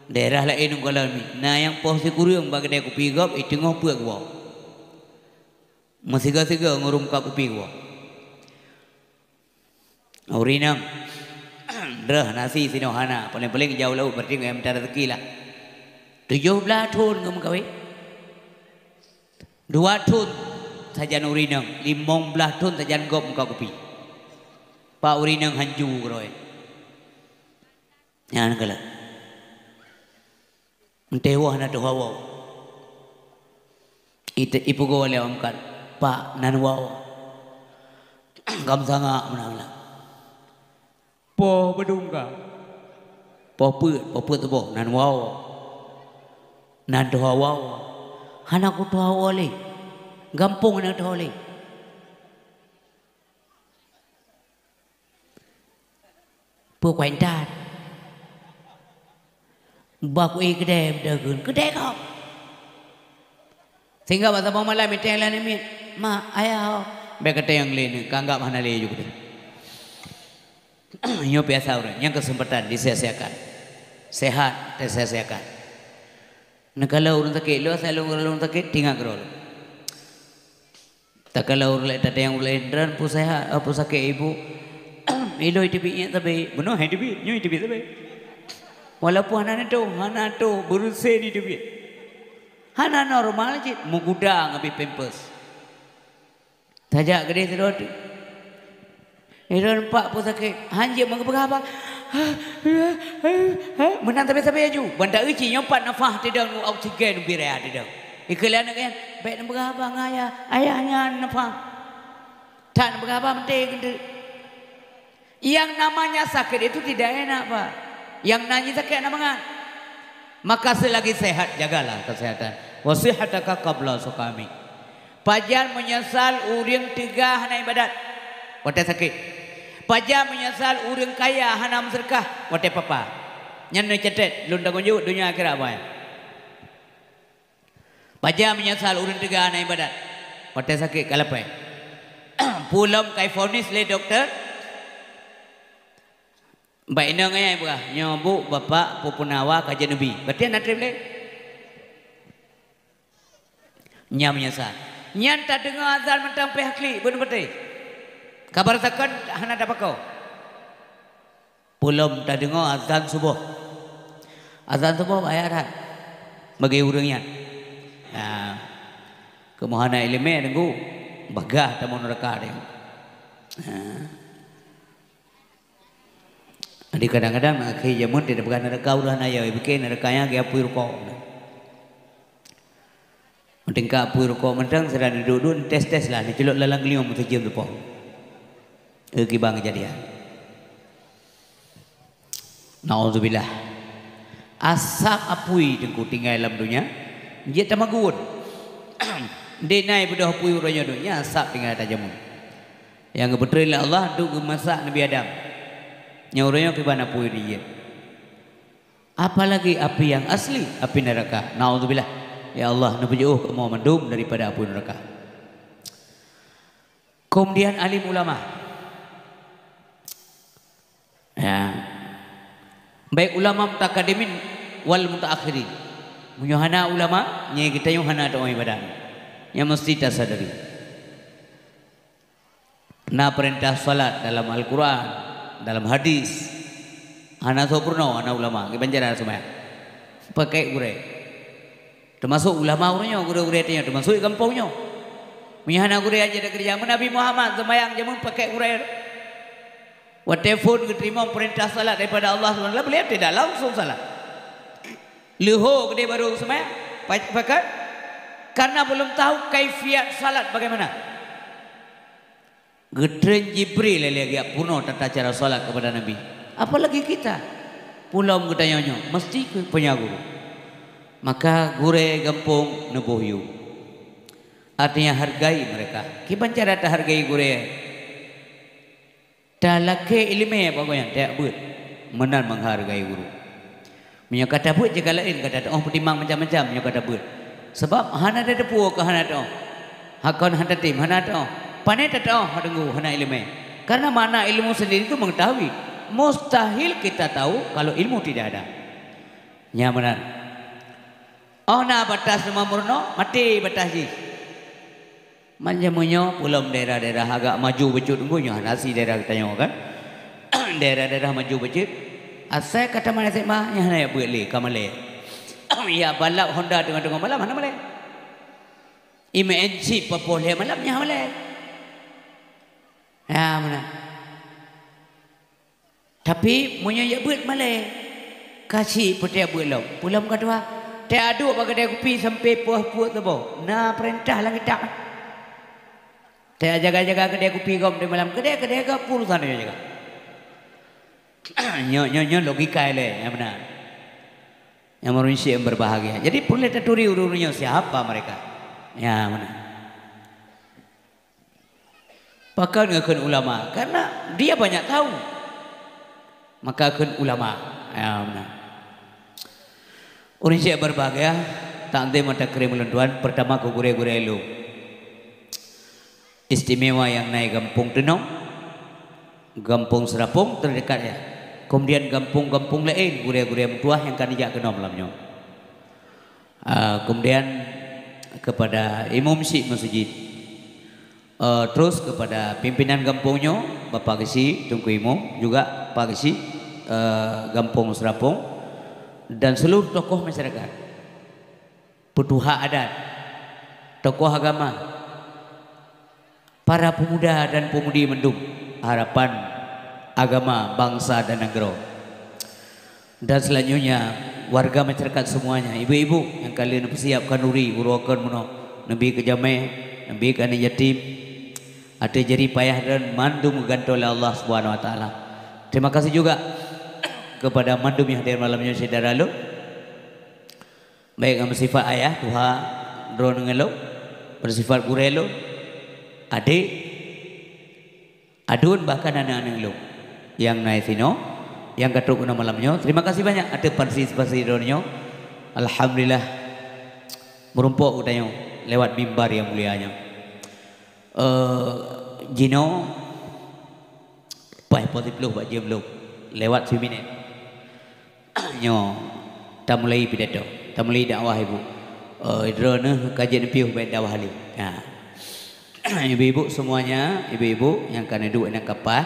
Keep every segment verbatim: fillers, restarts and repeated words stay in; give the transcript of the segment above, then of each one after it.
Daerah laén u Kuala Lumi, na nyang poh sikureueng bak keudè kupi gob, i teungoh peuet geuwoe. Meusigoe-sigoe ngon ureueng muka kupi geuwoe. Ureueng inong, droe nasi sinoe hana, paléng-paléng jijak u laôt, berarti ngon nyang mita raseuki lah. Tujoh blaih thon geumeukawen. Dua thon sajan ureueng inong, limong blaih thon sajan gob muka kupi. Pak ureueng inong hanju keudroe. Nyan kalon. Enteuk woe na tuha woe. Ite-, ipeugoe lé awak mukat, "Pak, nan woe." Gam sangak meunan-meunan. "Poh beudong ka." "Poh peuet, poh peuet tuboh, nan woe. Nan tuha woe." "Hana kutuha woe lé. Gampông hana tuha lé." Peue kuintat? Bah ku éh keudè beudeuh kheun, keudè gob. Sehingga bak saboh malam iteng lam namiet, "Mak, ayah ho." Bèk kateng lé nyoe, ka anggab hana lé ju keudeh. Nyoe biasa ureueng, nyang keuseumpatan disia-siakan. Sehat, teusia-siakan. Neukalon ureueng sakét, lôn asai lôn ureueng sakét, tingat keudroe lôn. Takalon ureueng laén, tateueng ureueng laén, "Droen peue sehat, peue sakét ibu?" "Ilôn iteubiet nyan sabé." Bunoe hai teubiet, nyoe iteubiet sabé. Walaupun hana neutôh, hana neutôh, beureuséh iteubiet. Hana normal cit, meugudang abéh pampers. Tajak keudeh sidroe teuk. Droen, "Pak, peue sakét?" Hanjeuet meugeupeugah haba. Meunan sabé-sabé laju. Ban ta-eu cit nyoe pat nafah teudong, oksigen ubé raya teudong. Ikheun lé aneuk nyan, "Bèk neupeugah haba ngon ayah. Ayah nyan nafah." That neupeugah haba meuntée keuneuk. Yang namanya sakit itu tidak enak, Pak. Yang namanya sakit enak banget. Maka selagi sehat, jagalah kesehatan. "Wa sihhataka qabla suqamik." Pajan meunyeusal ureueng teuga hana ibadat? Watèe sakét. Pajan meunyeusal ureueng kaya hana meuseudeukah? Watèe papa. Nyan neucatet, lôn tanggong jaweueb donya akhirat, Pak. Pajan meunyeusal ureueng teuga hana ibadat? Watèe sakét ka lapée. Peue lom ka ivonis lé dokto? Bak inong ayah ipeugah, "Nyoe bu, bapak, peupunawa ka jeuet neubi." Berarti hana treb lé. Nyan meunyeusal. Nyan tadeungoe azan mantong pih klik, beuneuk beutôi. Ka barasakan hana tapakoe. Peue lom tadeungoe azan suboh. Azan suboh bahaya that bagi ureueng nyan. Nah, kamoe hana iéleumé deungoe, bagah tamong neuraka deh. Nah. Jadi kadang-kadang akhé jameun teupeugah neuraka udah na, ya, pike neuraka nyan geupui rukok. Meutingkat pui rukok mantong, sira neuduek-duek, tes-tes lah, neuculok lam geuliong meusijeuem teupông. Eh, kibang kejadian. Naudzubillah. Asap apui teungku tinggai lam donya, jeuet tamagun. Dek nai beudôh apui uroe nyoe donya, asap tinggai tajamun. Nyang geupeutreun lé Allah untuk geumasak Nabi Adam. Nyang uroe nyoe kiban apui dijeuet. Apalagi api yang asli, api neraka. Naudzubillah. Ya Allah, neupeujiôh kamoe mandum daripada api neraka. Kemudian alim ulama. Ya. Baik ulama mutakadimin wal mutaakhirin. Meunyoe hana ulama, nyan geutanyoe hana taoh ibadat. Nyang meusti tasadari. Na peurintah salat dalam Al-Quran, dalam hadis. Hana soe peurunoe, hana ulama, kiban cara seumayang. Pakèk gurèe. Teumasok ulama uroe nyoe, gurèe-gurèe tanyoe, teumasok di gampông nyoe. Meunyoe hana gurèe aja takeureuja, meunyoe Nabi Muhammad seumayang jameun pakèk gurèe. Watèe phon geuteurimong peurintah salat daripada Allah subhanahu wa taala, beliau tidak langsung salat. Leuho keudeh baru seumayang, pa-, pakèk. Karena belum tahu kaifiat salat bagaimana. Geutreun Jibril lé geujak peurunoe tata cara salat kepada Nabi. Apalagi kita, peue lom geutanyoe nyoe, meusti keu punya guru. Maka gurèe gampông neuboh yum. Artinya hargai mereka. Kiban cara tahargai gurèe? Talakèe iéleumé bak gobnyan, tajak beuet. Meunan meuhargai guru. Meunyoe ka tabeuet, jeuet ka laén, ka tatu'oh peutimang macam-macam meunyoe ka tabeuet. Sabab hana tateupeue keu hana tatu'oh. Hakon hana tatem, hana tatu'oh. Pane tatu'oh, hana deungoe, hana iéleumé. Karena makna ilmu sendiri itu mengetahui. Mustahil kita tahu kalau ilmu tidak ada. Nyang meunan. Oh na batas teuma meurunoe, maté batas jih. Macam meunyoe peulom daerah-daerah agak maju bacut, nyoe hana si daerah geutanyoe kan. Daerah-daerah maju bacut. Asai ka tamat S M A, nyan hana jak beuet lé, ka malèe. Ya balap Honda teungoh-teungoh malam hana malèe. Imeuen cit poh lhèe malam nyan hana malèe. Ya meunan. Tapi meunyoe jak beuet malèe, ka cit peuté beuet lom. Peulom ka tuha. Teuaduk bak keudè kupi sampai poh puet saboh. Na peurintah lam kitab. Teujaga-jaga keudè kupi gom di malam keudè, keudè gom urusan dia jaga. Nyoe, nyoe, nyoe logika ilèe, nyang meunan. Nyang meureunsyiek yang berbahagia. Jadi peureulèe taturi ureueng-ureueng nyoe siapa mereka. Nyang meunan. Pakon geukheun ulama? Karena dia banyak tahu. Maka kheun ulama. Ya, meunan. Ureueng syekh berbahagia, takzim wa takrim ulôn tuan, pertama keu gurèe-gurèe lôn. Istimewa nyang na i Gampông Teunom, Gampông Seurapông teudekat ya. Kemudian gampông-gampông laén, gurèe-gurèe meutuah nyang ka neujak keunoe malam nyoe. Ah, kemudian kepada imum syik masjid. Eh, terus kepada pimpinan gampông nyoe, Bapak Geuchik, Teungku Imum, juga Pak Geuchik, eh, Gampông Seurapông, dan seluruh tokoh masyarakat, peutuha adat, tokoh agama, para pemuda dan pemudi mandum, harapan agama, bangsa dan nanggroe. Dan selanjutnya, warga masyarakat semuanya, ibu-ibu nyang ka lheueh neupeusiap khanduri, uroe kon meunoe, neubi keu jamèe, neubi keu aneuk yatim, ateueh jerih payah droen mandum geugantoe lé Allah Subhanahu Wa Taala. Terima kasih juga kepada mandum nyang hadir malam nyoe syedara lôn. Baik nyang beusifat ayah, tuha droen ngon lôn, beusifat gurèe lôn, adék, aduen bahkan aneuk-aneuk lôn nyang na sinoe, nyang ka trok keunoe malam nyoe. Terima kasih banyak ateueh partisipasi droeneuh nyoe. Alhamdulillah, meurumpok geutanyoe lewat mimbar nyang mulia nyoe. Eh, jinoe paih poh siplôh bak jeuem lôn, lewat siminét. Nyoe, tamulai pidato, tamulai dakwah ibu. Oh, droeneuh ka jeuet neupiôh bèk dakwah lé. Ha. Ibu-ibu semuanya, ibu-ibu nyang ka neuduek nang kapah,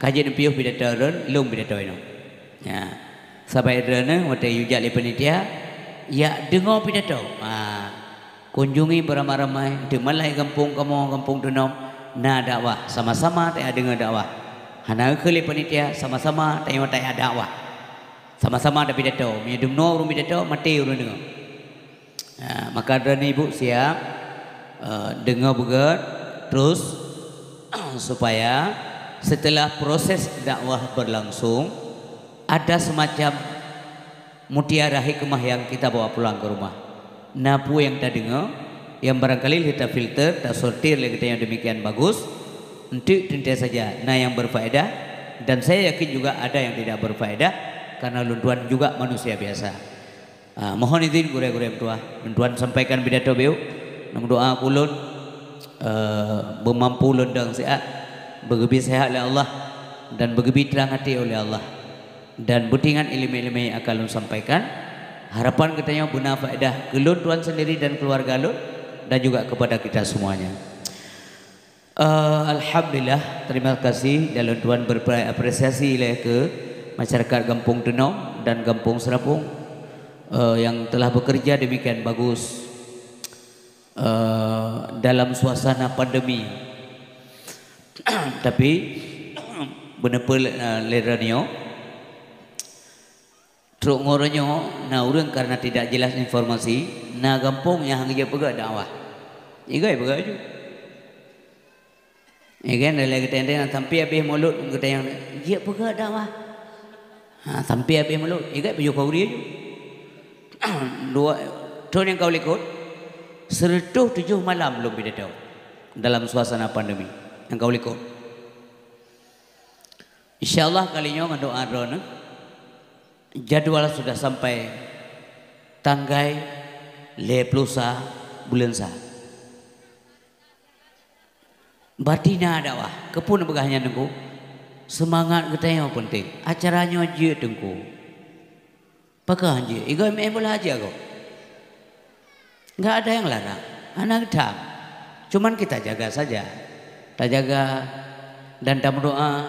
ka jeuet neupiôh pidato droen, lôn pidato inoe. Ya. Sabai droeneuh watèe yue jak lé panitia, yak deungoe pidato. Ha. Kunjungi beramai-ramai, teuma lam gampông kamoe, Gampông Teunom, na dakwah, sama-sama tadeungoe dakwah. Hana keu lé panitia, sama-sama tanyoe tayak dakwah. Sama-sama tapidato, meunyoe dumnoe ureueng pidato, maté ureueng deungoe. Ha, maka droeneuh ibu siap, eh, deungoe beugèt, terus, supaya setelah proses dakwah berlangsung, ada semacam mutiara hikmah yang kita bawa pulang ke rumah. Na peue nyang tadeungoe, nyang barangkali lheueh tafilter, tasortir lé geutanyoe demikian bagus, enteuk teuntèe saja na nyang berfaedah, dan saya yakin juga ada yang tidak berfaedah, karena lôn tuan juga manusia biasa. Ah, mohon izin gurèe-gurèe meutuah, lôn tuan sampaikan pidato beuh, lôn doa keu ulôn, eh, beumampu lôn dong siat, beugeubri sehat lé Allah, dan beugeubri trang até oleh Allah. Dan beutingat ileumèe-ileumèe nyang akan lôn sampaikan. Harapan geutanyoe beuna faedah keu lôn tuan sendiri dan keluarga lôn, dan juga kepada kita semuanya. Eh, alhamdulillah, terima kasih dan lôn tuan berapresiasi lé keu masyarakat Gampông Teunom dan Gampông Seurapông, eh, yang telah bekerja demikian bagus, eh, dalam suasana pandemi. Tapi, beuneupeue lé, eh, lé droeneuh nyoe, trok ngon uroe nyoe na ureueng karena tidak jelas informasi, na gampông nyang hana geujak peugah dakwah. Igai peugah ju. Igai lé geutanyoe sampai habéh mulod geutanyoe jeuet peugah dakwah. Ha, sampai habéh mulod, igai baju khauri ju. Dua, thôn nyang ka likot, seratus tujuh malam lôn pidato dalam suasana pandemi nyang ka likot. Insya Allah kali nyoe ngon doa droeneuh, jadwal sudah sampai tanggai lhèe plôh sa buleuen sa. Batina dakwah, keupeue neupeugah nyan Teungku? Seumangat geutanyoe peunteng. Acara nyoe jeuet Teungku. Pakon jih, igoe meu'en bola aja gob. Enggak ada yang larang. Hana geutam. Cuman kita jaga saja. Tajaga dan tameudoa.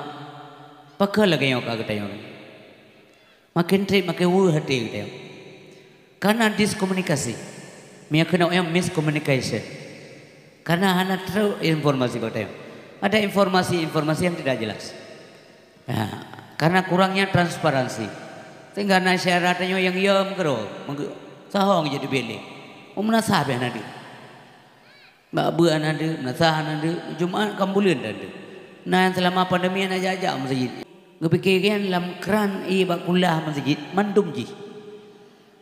Pakon lagèe nyoe ka geutanyoe. Makin trép, makin weueh até geutanyoe. Karena diskomunikasi. Meunyoe keunoe nyan miscommunication. Karena hana trép informasi bak geutanyoe. Ada informasi-informasi yang tidak jelas. Ya, karena kurangnya transparansi. Sehingga na syedara tanyoe nyang yom keudroe, meuge-, sahong jeuet dibileng. Meunasah beh na deuh. Bak beuet na deuh, meunasah na deuh, Jumat kan buleuen na deuh. Nah, selama pandemi na jak-jak meuseujid. Geupike nyan lam kran ié bak kulah meuseujid, mandum jih.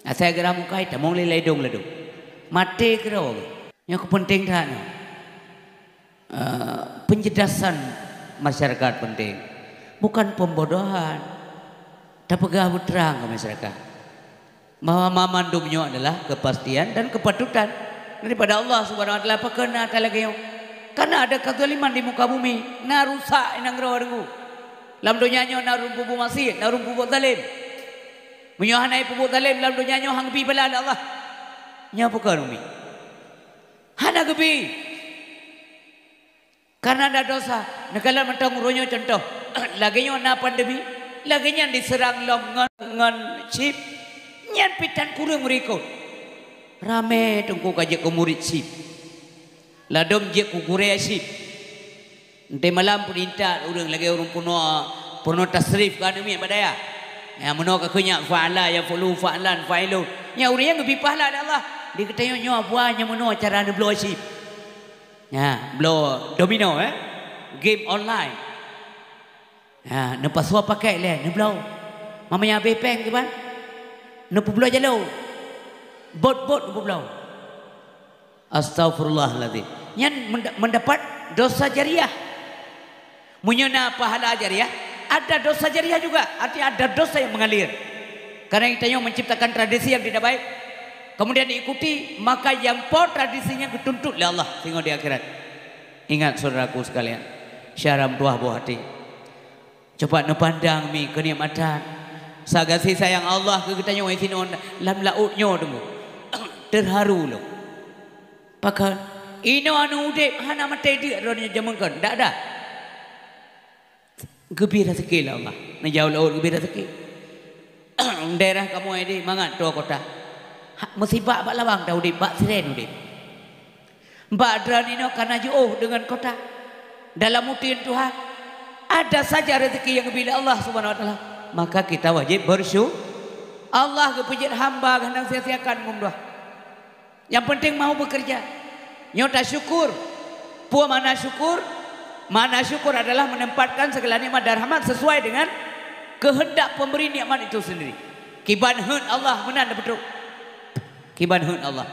Asai geura mukai, tamong lé ladôm-ladôm. Maté keudroe. Nyoe keupeunténg that nyoe. Eh, penjelasan masyarakat penting. Bukan pembodohan. Tapeugah beutrang keu masyarakat bahwa mamandum nyoe adalah kepastian dan kepatutan daripada Allah Subhanahu Wa Taala. Pakon na that lagèe nyoe? Karena ada kezaliman di muka bumi. Na rusak i nanggroe deungoe. Lam donya nyoe na ureueng peubuet maksiet, na ureueng peubuet zalem. Meunyoe hana peubuet zalem lam donya nyoe, han geubi bala lé Allah. Nyoe pakon umi. Hana geubi. Karena ada dosa. Neukalon mantong uroe nyoe contoh. Lagèe nyoe na pandemi, lagèe nyan diseurang lom ngon, ngon chip. Nyan pih tan kureueng meurikot. Ramé teungku ka jeuet keu murit chip. Ladôm jeuet keu gurèe chip. Enté malam peuintat ureueng lagèe ureueng peunoh, peunoh tasrif ka aneuk miet bak dayah. Nyang meunoe ka kheun nyan fa'ala, yaf'ulu, fa'lan, fa'ilun. Nyan ureueng nyan geubi pahala lé Allah. Di geutanyoe nyoe buah nyang meunoe cara neubloe chip. Nya, bloe domino, eh. Game online. Ha, neupasoe pakèk lé, neubloe. Meunyo habéh péng kiban? Neupeubloe jaloe. Bot-bot neupeubloe. Astaghfirullahaladzim. Nyan menda-, mendapat dosa jariah. Meunyoe na pahala jariah, ada dosa jariah juga. Artinya ada dosa yang mengalir. Karena kita nyoe menciptakan tradisi yang tidak baik, kemudian diikuti, maka nyang po tradisi nyan geutuntut lé Allah singoh di akhirat. Ingat, saudaraku sekalian, syedara meutuwah boh até. Coba neupandang mi keunikmatan. Sagasé sayang Allah keu geutanyoe sinoe lam laôt nyoe teungoh. Teuharu lom. Pakon? Inoe aneuk udeb hana maté deuk droeneuh jameun kon. Dak ada. Geubi raseuki lé Allah. Neujaweueb laôt geubi raseuki. Daerah kamoe di mangat toe kota. Ha, meusibak bak labang ta udeb, bak siren udeb. Bak droeneuh inoe ka na jiôh deungon kota. Dalam uteuen Tuhan, ada saja rezeki yang geubi lé Allah Subhanahu Wa Taala. Maka kita wajib bersyu-, Allah geupeujeuet hamba geuhnang sia-siakan meudoa. Yang penting mau bekerja. Nyoe tasyukur. Peue makna syukur? Makna syukur adalah menempatkan segala nikmat dan rahmat sesuai dengan kehendak pemberi nikmat itu sendiri. Kiban heuet Allah meunan beutôi. Kiban heuet Allah.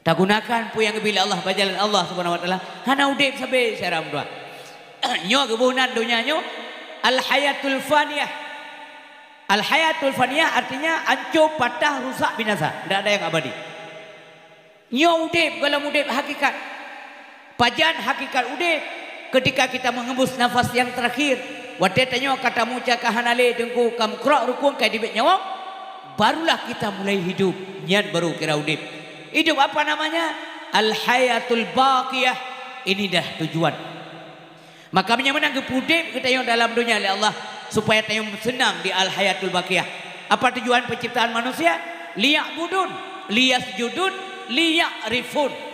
Tagunakan peue nyang geubi lé Allah bak jalan Allah Subhanahu Wa Taala. Hana udeb sabe syedara meutuwah. Nyoe geuboh nan donya nyoe al-hayatul faniyah. Al-hayatul faniyah artinya ancô, patah, rusak, binasa. Tidak ada yang abadi. Nyoe udeb gohlom udeb hakikat. Pajan hakikat udeb? Ketika kita menghembus nafas yang terakhir, watée tanyoe ka tamuca ka hana lé teungku, ka meukrok rukun, ka tibet nyawöng, barulah kita mulai hidup. Nyan baru kira udeb. Hidup apa namanya? Al-hayatul baqiyah. Ini dah tujuan. Maka meunyoe meunan geupeudeb geutanyoe dalam donya lé Allah, supaya tanyoe seunang di al-hayatul baqiyah. Apa tujuan penciptaan manusia? Liya'budun, liyasjudun, liya'rifun.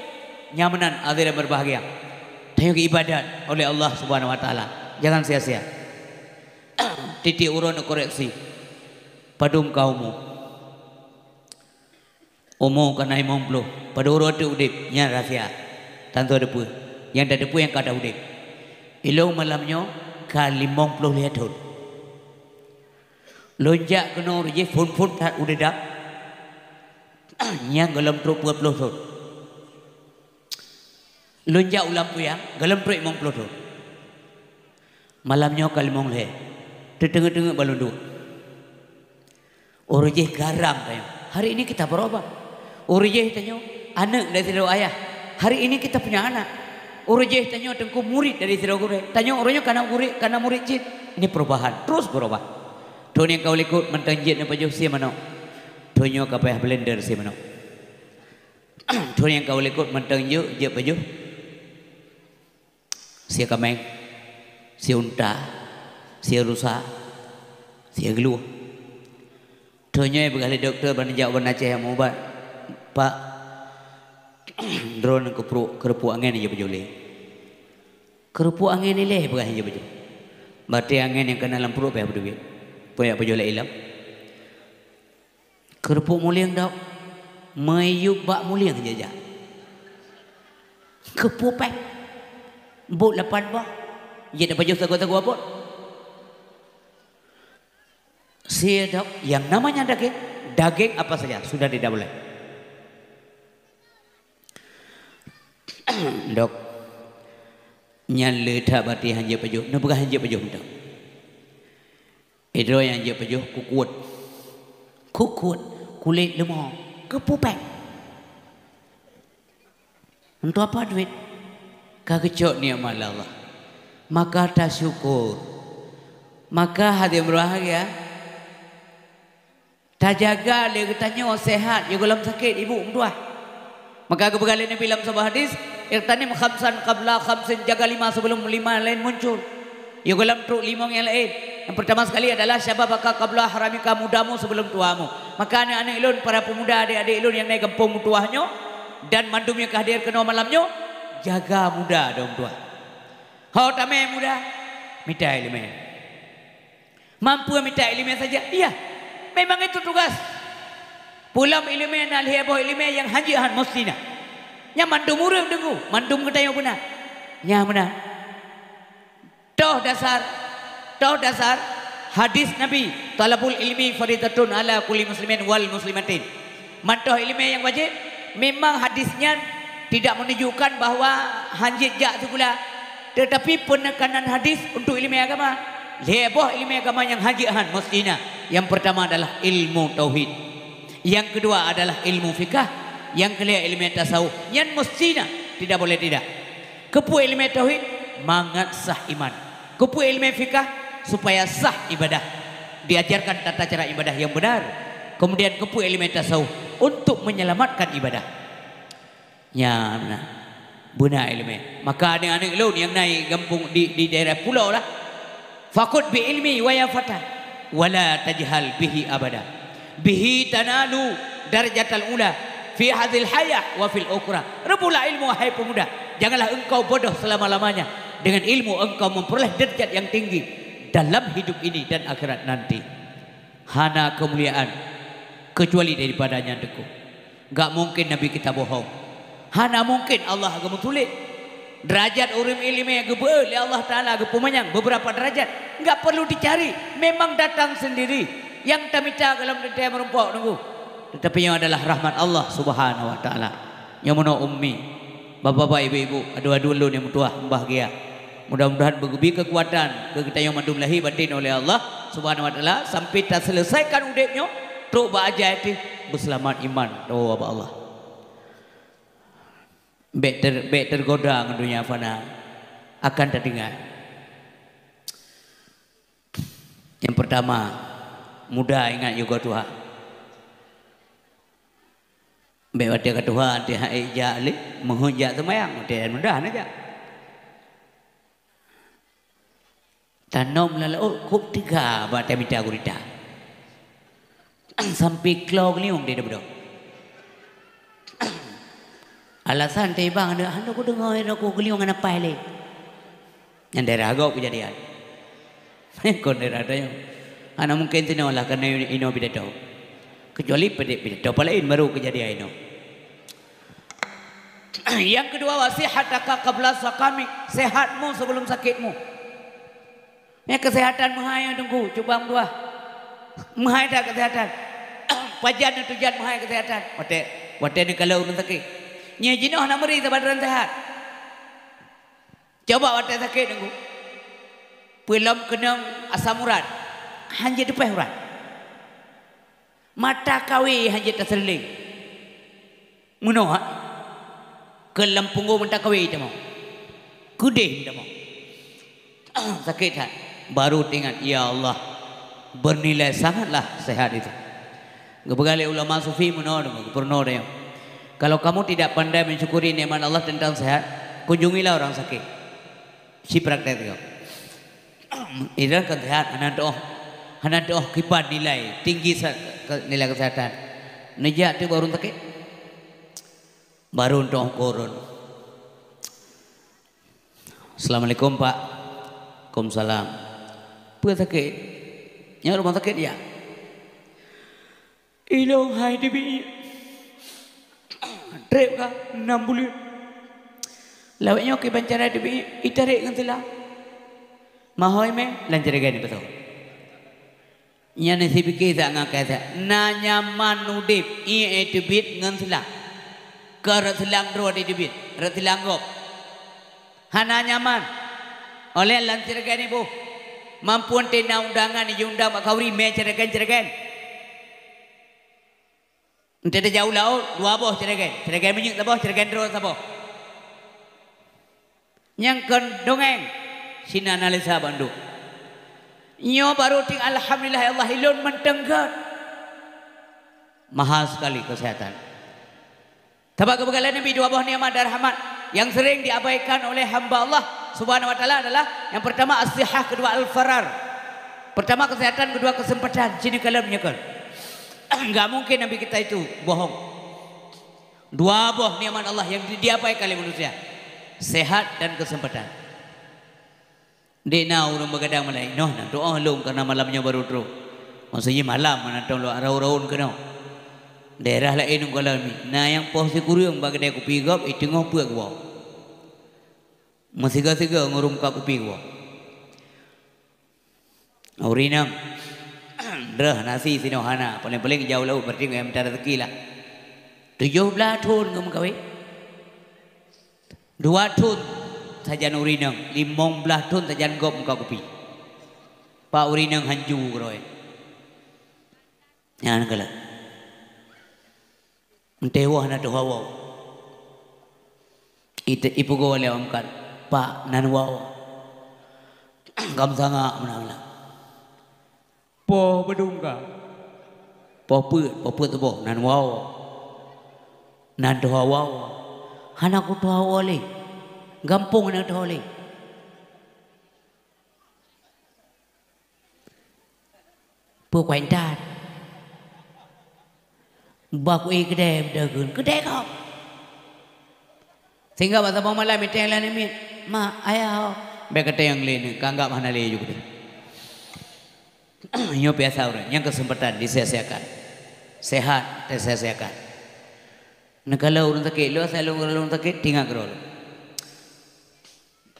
Nyang meunan hadirin berbahagia. Tanyoe geuibadat oleh Allah Subhanahu Wa Taala. Jangan sia-sia. Titik uroe neukoreksi. Padum ka umu? Umu ka na limong ploh. Padum uroe teuk udeb, nyan rahsia. Tantu teupeue. Nyang tateupeue nyang ka ta udeb. Ilôn malam nyoe ka limong ploh lhèe thon. Lôn jak keunoe rot jih phon-phon that udeb dap. Nyan gohlom trok peuet ploh thon. Lôn jak u Lampuyang, gohlom trok limong ploh thon. Malam nyoe ka limong lhèe. Teuteungeut-teungeut bak lôn duek. Uroe jih garam tanyoe. Hari ini kita berubah. Uroe jih tanyoe aneuk dari sidroe ayah. Hari ini kita punya anak. Uroe jih tanyoe teungku murid dari sidroe gurèe. Tanyoe uroe nyoe ka na gurèe, ka na murid cit. Ini perubahan. Terus berubah. Thôn nyang ka u likot mantong jeuet neupajoh sie manok. Thôn nyoe ka payah blender sie manok. Thôn nyang ka u likot mantong jeuet, jeuet pajoh sie kaméng, sie unta, sie rusa, sie geuluh. Thôn nyoe peugah lé dokto ban jak u Aceh meuubat, "Pak, droeneuh keuprok, keureupuk angén jeuet pajoh lé." "Keureupuk angén ilée peugah jeuet pajoh." Batée angén nyang kana lam pruet payah beudeubiet. Payah pajoh lé ilam. "Keureupuk mulieng dok, meuyueb bak mulieng jajak." "Keupeue péng? Bot lapan boh, jeuet pajoh sagoe-sagoe abot." "Sie dok, yang namanya daging, daging apa saja sudah tidak boleh." "Dok, nyan le that batée han jeuet pajoh, neupeugah han jeuet pajoh mantong." "Idroe nyang jeuet pajoh kukut." "Kukut, kulét leumo, keupeue péng?" "Untuk apa duit?" "Ka geucok nikmat Allah, maka tasyukur." Maka hadirin berbahagia, tajaga lé geutanyoe sehat, yôh gohlom sakét ibu meutuah. Maka geupeugah lé Nabi lam saboh hadis, "Ightanim khamsan qabla khamsin," jaga lima sebelum lima laén muncul. Yôh gohlom trok limong nyang laén. Yang pertama sekali adalah syababaka qabla haramika, mudamu sebelum tuamu. Maka aneuk-aneuk lôn, para pemuda, adik-adik lôn nyang na gampông meutuah nyoe, dan mandum nyang ka hadir keunoe malam nyoe, jaga muda dong tuah. Ho tamé muda, mita ileumé. Mampu mita ileumé saja? Iya, memang itu tugas. Peulom ileumé na lhée boh ileumé nyang han jeuet han, meusti na. Nyan mandum ureuëng deungoe, mandum geutanyoe beuna. Nyan beuna. Toh dasar, toh dasar hadis Nabi, "Thalabul ilmi faridatun ala kulli muslimin wal muslimatin." Mantoh ileumé nyang wajéb, memang hadis nyan tidak menunjukkan bahwa han jeuet jak sikula, tetapi peunekanan hadis untuk ileumé agama. Lhée boh ileumé agama nyang han jeuet han meusti na. Yang pertama adalah ilmu tauhid. Yang kedua adalah ilmu fikah. Yang kelhée ileumé tasawuf. Nyan meusti na, tidak boleh tidak. Keupeue ileumé tauhid? Mangat sah iman. Keupeue ileumé fikah? Supaya sah ibadah. Diajarkan tata cara ibadah yang benar. Kemudian keupeue ileumé tasawuf? Untuk menyelamatkan ibadah. Nyan na, beuna ileumé. Maka aneuk-aneuk lôn nyang na gampông di, di daerah pulo lah, "Fakhudh bi ilmi wa ya fata, wa la tajhal bihi abada. Bihi tanalu darajatal ula fi hadzil hayah wa fil ukhra." Reubutlah ilmu, hai pemuda. Janganlah engkau bodoh selama-lamanya. Dengan ilmu engkau memperoleh derajat yang tinggi dalam hidup ini dan akhirat nanti. Hana keumuliaan kecuali daripada nyang teuku. Gak mungkin Nabi kita bohong. Hana mungkin Allah geumeutuléh. Derajat ureuëng ileumé geubeuet lé Allah Taala, geupeumanyang beberapa derajat. Enggak perlu dicari, memang datang sendiri. Nyang tamita gohlom teuntée meurumpok nunggu. Tetapi nyoe adalah rahmat Allah Subhanahu wa Taala. Nyoe meunoe ummi, bapak-bapak, ibu-ibu, adu-adu lôn nyang meutuah, mubahgia. Mudah-mudahan beugeubri keukuatan keu geutanyoe mandum lahé batin oleh Allah Subhanahu wa Taala sampai taseuleusaikan udeb nyoe trok bak ajai teuh beuseulamat iman, tawoe bak Allah. Bék ter-, bék teugoda ngon donya fana, akan tatinggai. Nyang peurtama, muda ingat yôh goe tuha. Bék watée ka tuha, watée hase jak lé, meuheuet jak seumayang, watée muda na jak. Tanom lam laôt kôb teuga bak tamita gurita. Sampoe klo geuliong di beudôh. Alasan teuh bang, hana kudeungoe, hana kudeungoe geuliong hana paih lé. Nyan daerah gob keujadian. Kon daerah tanyoe. Hana mungken sinoe lah keunoe inoe pidato. Kecuali pide-, pidato palaén baru keujadian inoe. Nyang keudua, "Wa sihhataka qabla saqamik," sehatmu sebelum sakitmu. Nyan keuseuhatan meuhai, Teungku, cuba meutuah. Meuhai that keuseuhatan. Pajan neuteujan meuhai keuseuhatan. Watée, watée neukalon ureuëng sakét. Nyoe jinoe hana meuri saban droe seuhat. Coba watée sakét, Teungku. Peulom keunong asam urat. Hana jeuet teupéh urat. Mata kawé hana jeuet taseuleueng. Meunoe, ha? Keu lam punggong mata kawé tamong. Keudeh tamong. Sakét that. Baru teuingat, "Ya Allah, bernilai sangatlah sehat itu. Geupeugah lé ulama sufi meunoe, gubernur nyoe, "Kalau kamu tidak pandai mensyukuri nikmat Allah tentang sehat, kunjungilah orang sakit." Si praktek tu. Idan kan sehat, hana tu'oh, hana tu'oh kiban nilai tinggi sa-, ke-, nilai kesehatan. Neujak tu baru sakit. Baru tu'oh kurun. "Assalamualaikum, Pak." "Waalaikumsalam." "Peue sakét?" "Nyoe rumoh sakét, ya?" "Ilôn hai teubiet. Trép ka nam buleuen. Lawét nyoe kiban cara teubiet, itarek ngon seulang. Mahôi mé lam jragen ipasoe." Nyan sipike sa ngon kasa, na nyaman udeb, ié teubiet ngon seulang. Keu rot seulang droe di teubiet, rot seulang gob. Hana nyaman. Oleh lam jragen iboh. Mampu teuh na undangan ijiundang bak khanduri mé jragen-jragen. Enteuk tajak u laôt, dua boh jragen. Jragen minyeuk saboh, jragen droe saboh. Nyang kon dongeng, sinan na lé sa bandum. Nyoe baru ting alhamdulillah ya Allah, ilôn mantong gét. Mahal sekali kesehatan. Sabab geupeugah lé Nabi dua boh nikmat dan rahmat yang sering diabaikan oleh hamba Allah Subhanahu wa Taala adalah yang pertama as-sihah, kedua al-farar. Pertama kesehatan, kedua kesempatan. Sini kalam nyekel. Enggak mungkin Nabi kita itu bohong. Dua boh nikmat Allah yang di-, diabaikan oleh manusia. Sehat dan kesempatan. Dek na ureuëng beugadang malam, "Noh, na doa lôn karena malam nyoe baru trok." Maksudnya malam, mana tahu lôn raun-raun keunoe. Daerah laén ungkalan mi, na nyang poh sikureueng bak keudè kupi gob, iteungoh peuet geuwoe. Meusiga-siga ngon ureuëng muka kupi geuwoe. Ureuëng inong, droe nasi sinoe hana, paléng-paléng jauh laôt, berarti ngon meuta rezeki lah. Tujoh blaih thon ngon meukawen. Dua thon sajan ureuëng inong, limong blaih thon sajan gob muka kupi. Pak ureuëng inong hanju keudroe. Nyan keuh lheueh. Enteuk woe hana tuha woe. Ite-, ipeugoe lé awak meukat, "Pak, nan woe." Gam sangak meunan lah. "Poh padum ka?" "Poh peuet, poh peuet tuboh, nan woe. Nan tuha woe." "Hana kutuha woe lé. Gampông hana kutuha lé." Peu kuat that. Bah kuéh keudè, beudeuh geun keudè gob. Sehingga bak saboh malam iteng lam miet, "Mak, ayah ho." Bèk kateng lé nyoe, ka anggap hana lé ju keudè. Nyoe biasa ureuëng, nyang keuseumpatan disia-siakan. Sehat teusia-siakan. Neukalon ureuëng sakét, lôn asai lôn, lôn sakét, tingat keudroe lôn.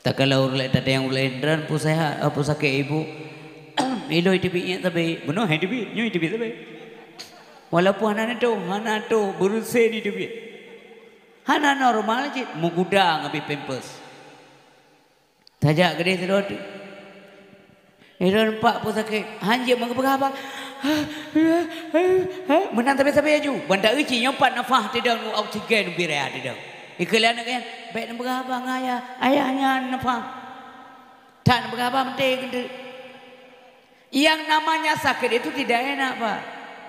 Takalon ureuëng laén, tateueng ureuëng laén, "Droen peue sehat, eh, peue sakét ibu?" "Ilôn iteubiet nyan sabe." "Bunoe hai teubiet, nyoe iteubiet sabe." Walaupun hana neutôh, hana tôh, beureusen iteubiet. Hana normal cit, meuguda ngon abéh pampers. Tajak keudeh sidroe teuk. Ilôn, "Pak, peue sakét?" Hanjeuet meupeugah haba. Meunan sabe-sabe laju. Ban ta-eu cit nyoe pat nafah teudong, oksigen ubit raya teudong. Ikheun lé aneuk nyan, "Bèk neupeugah haba ngon ayah, ayah nyan nafah." That neupeugah haba meuté keuneuk. Yang namanya sakit itu tidak enak, Pak.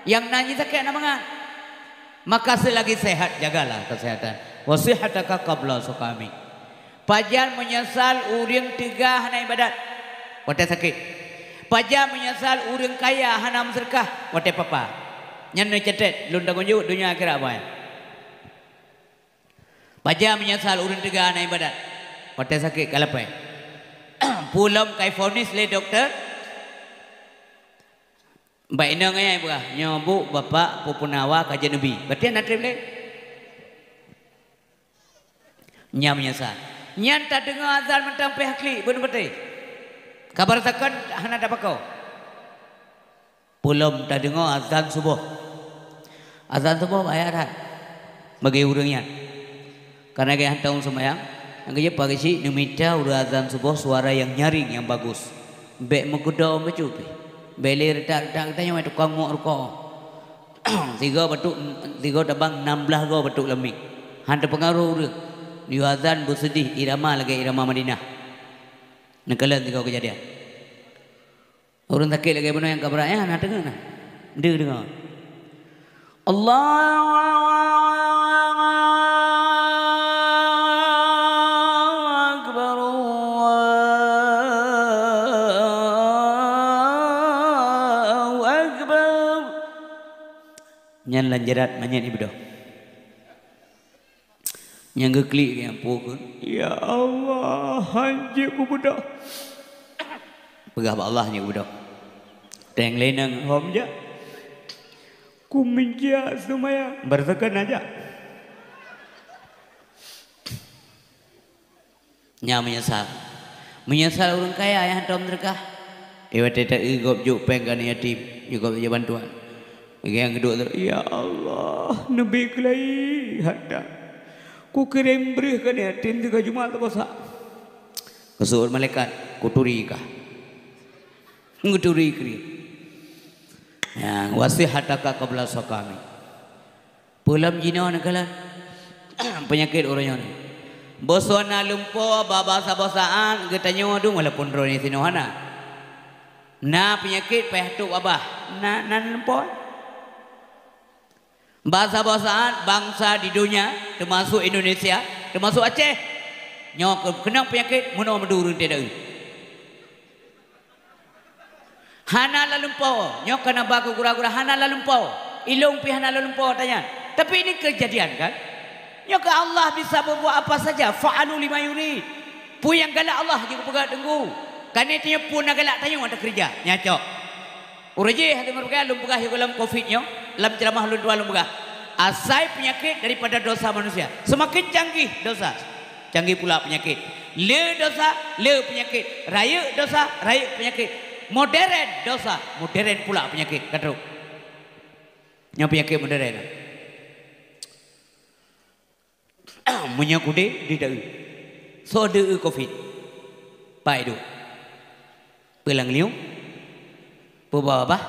Yang namanya sakit enak bangat. Maka selagi sehat, jagalah kesehatan. "Wa sihhataka qabla suqami." Pajan meunyeusal ureuëng teuga hana ibadat watée sakét. Pajan meunyeusal ureuëng kaya hana meuseudeukah watée papa. Nyan neucatet lôn tanggong jaweueb donya akhirat, Pak. Pajan meunyeusal ureuëng teuga hana ibadat watée sakét ka lapée. Peue lom ka ifonis lé dokto, bak inong ayah ipeugah, "Nyoe bu, bapak, peupunawa ka jeuet neubi." Berarti hana treb lé. Nyan meunyeusal. Nyan tadeungoe azan mantong pih klik, beuneuh beutôi. Kabar sakon hana tapakoe. Peue lom tadeungoe azan suboh. Azan suboh bahaya that bagi ureuëng nyan. Karena geuhantom seumayang, nyang keujeuet pageue cit neumita ureuëng azan suboh suara nyang nyaring, nyang bagus. Bèk meukeudong bacut pih. Bèk lé reutak-reutak geutanyoe tukang ngok rukok. Sigoe batuk, sigoe tabang nam blaih goe batuk lam mic. Han teupeungaruh ureuëng. Yue azan beuseudeh irama lagée irama Madinah. Neukalon sigoe keujadian. Ureuëng sakét lagée bunoe nyang ka brat nyan, na deungoe na. Deuh deungoe. Allahu Akbar, Allahu Akbar. Nyan lam jarat manyét ibeudôh. Nyang geuklik nyang pukon, "Ya Allah, hanjeuet kubeudôh." Peugah bak Allah nyang kubeudôh. Teng lé nang hom jak. Kumeujak seumayang, beureusakan aja. Nyan meunyeusal. Meunyeusal ureuëng kaya nyang hantom teureukah. Iwat teuta gob jok péng keu aneuk yatim, jok gob jok bantuan. Nyang geuduek tu, "Ya Allah, neubi keulai hata. Kukirém breueh keu aneuk yatim tiga Jumat teubosa." Keusuet malaikat, "Kuturi kah?" Ngeuturi kriet. Ya, wasihataka qabla saqami. Peulom jinoe neukalon peunyakét uroe nyoe. Bosoe na lumpoe, basa-basaan geutanyoe dum walaupun droeneuh sinoe hana. Na peunyakét payah tôb babah, na, na lumpoe. Basa-basaan bansa di donya, teumasuk Indonesia, teumasuk Aceh, nyoe keu-, keunong peunyakét meunoe meudurun teuh deuh. Hana lalumpoe, nyoe kana ba keu gura-gura hana lalumpoe. Ilong pih hana lalumpoe tanyan. Tapi ini kejadian kan? Nyoe keu Allah bisa berbuat apa saja, fa'alu lima yurid. Peue nyang galak Allah jeuet geupeugah teunggu. Kani tanyoe peue na galak tanyoe ata keureuja. Nyacok. Ureuëng jih hati meureuga lôn peugah yoh gohlom covid nyoe, lam ceramah lôn dua lôn peugah. Asai peunyakét daripada dosa manusia. Seumaken canggih dosa. Canggih pula peunyakét. Le dosa, le peunyakét. Rayeuk dosa, rayeuk peunyakét. Moderen dosa, moderen pula peunyakét. Ka trok. Nyoe peunyakét moderen. Meunyoe kudé, di deuh. Soe deuh covid. Pai duek. Peulang liung. Peuba babah.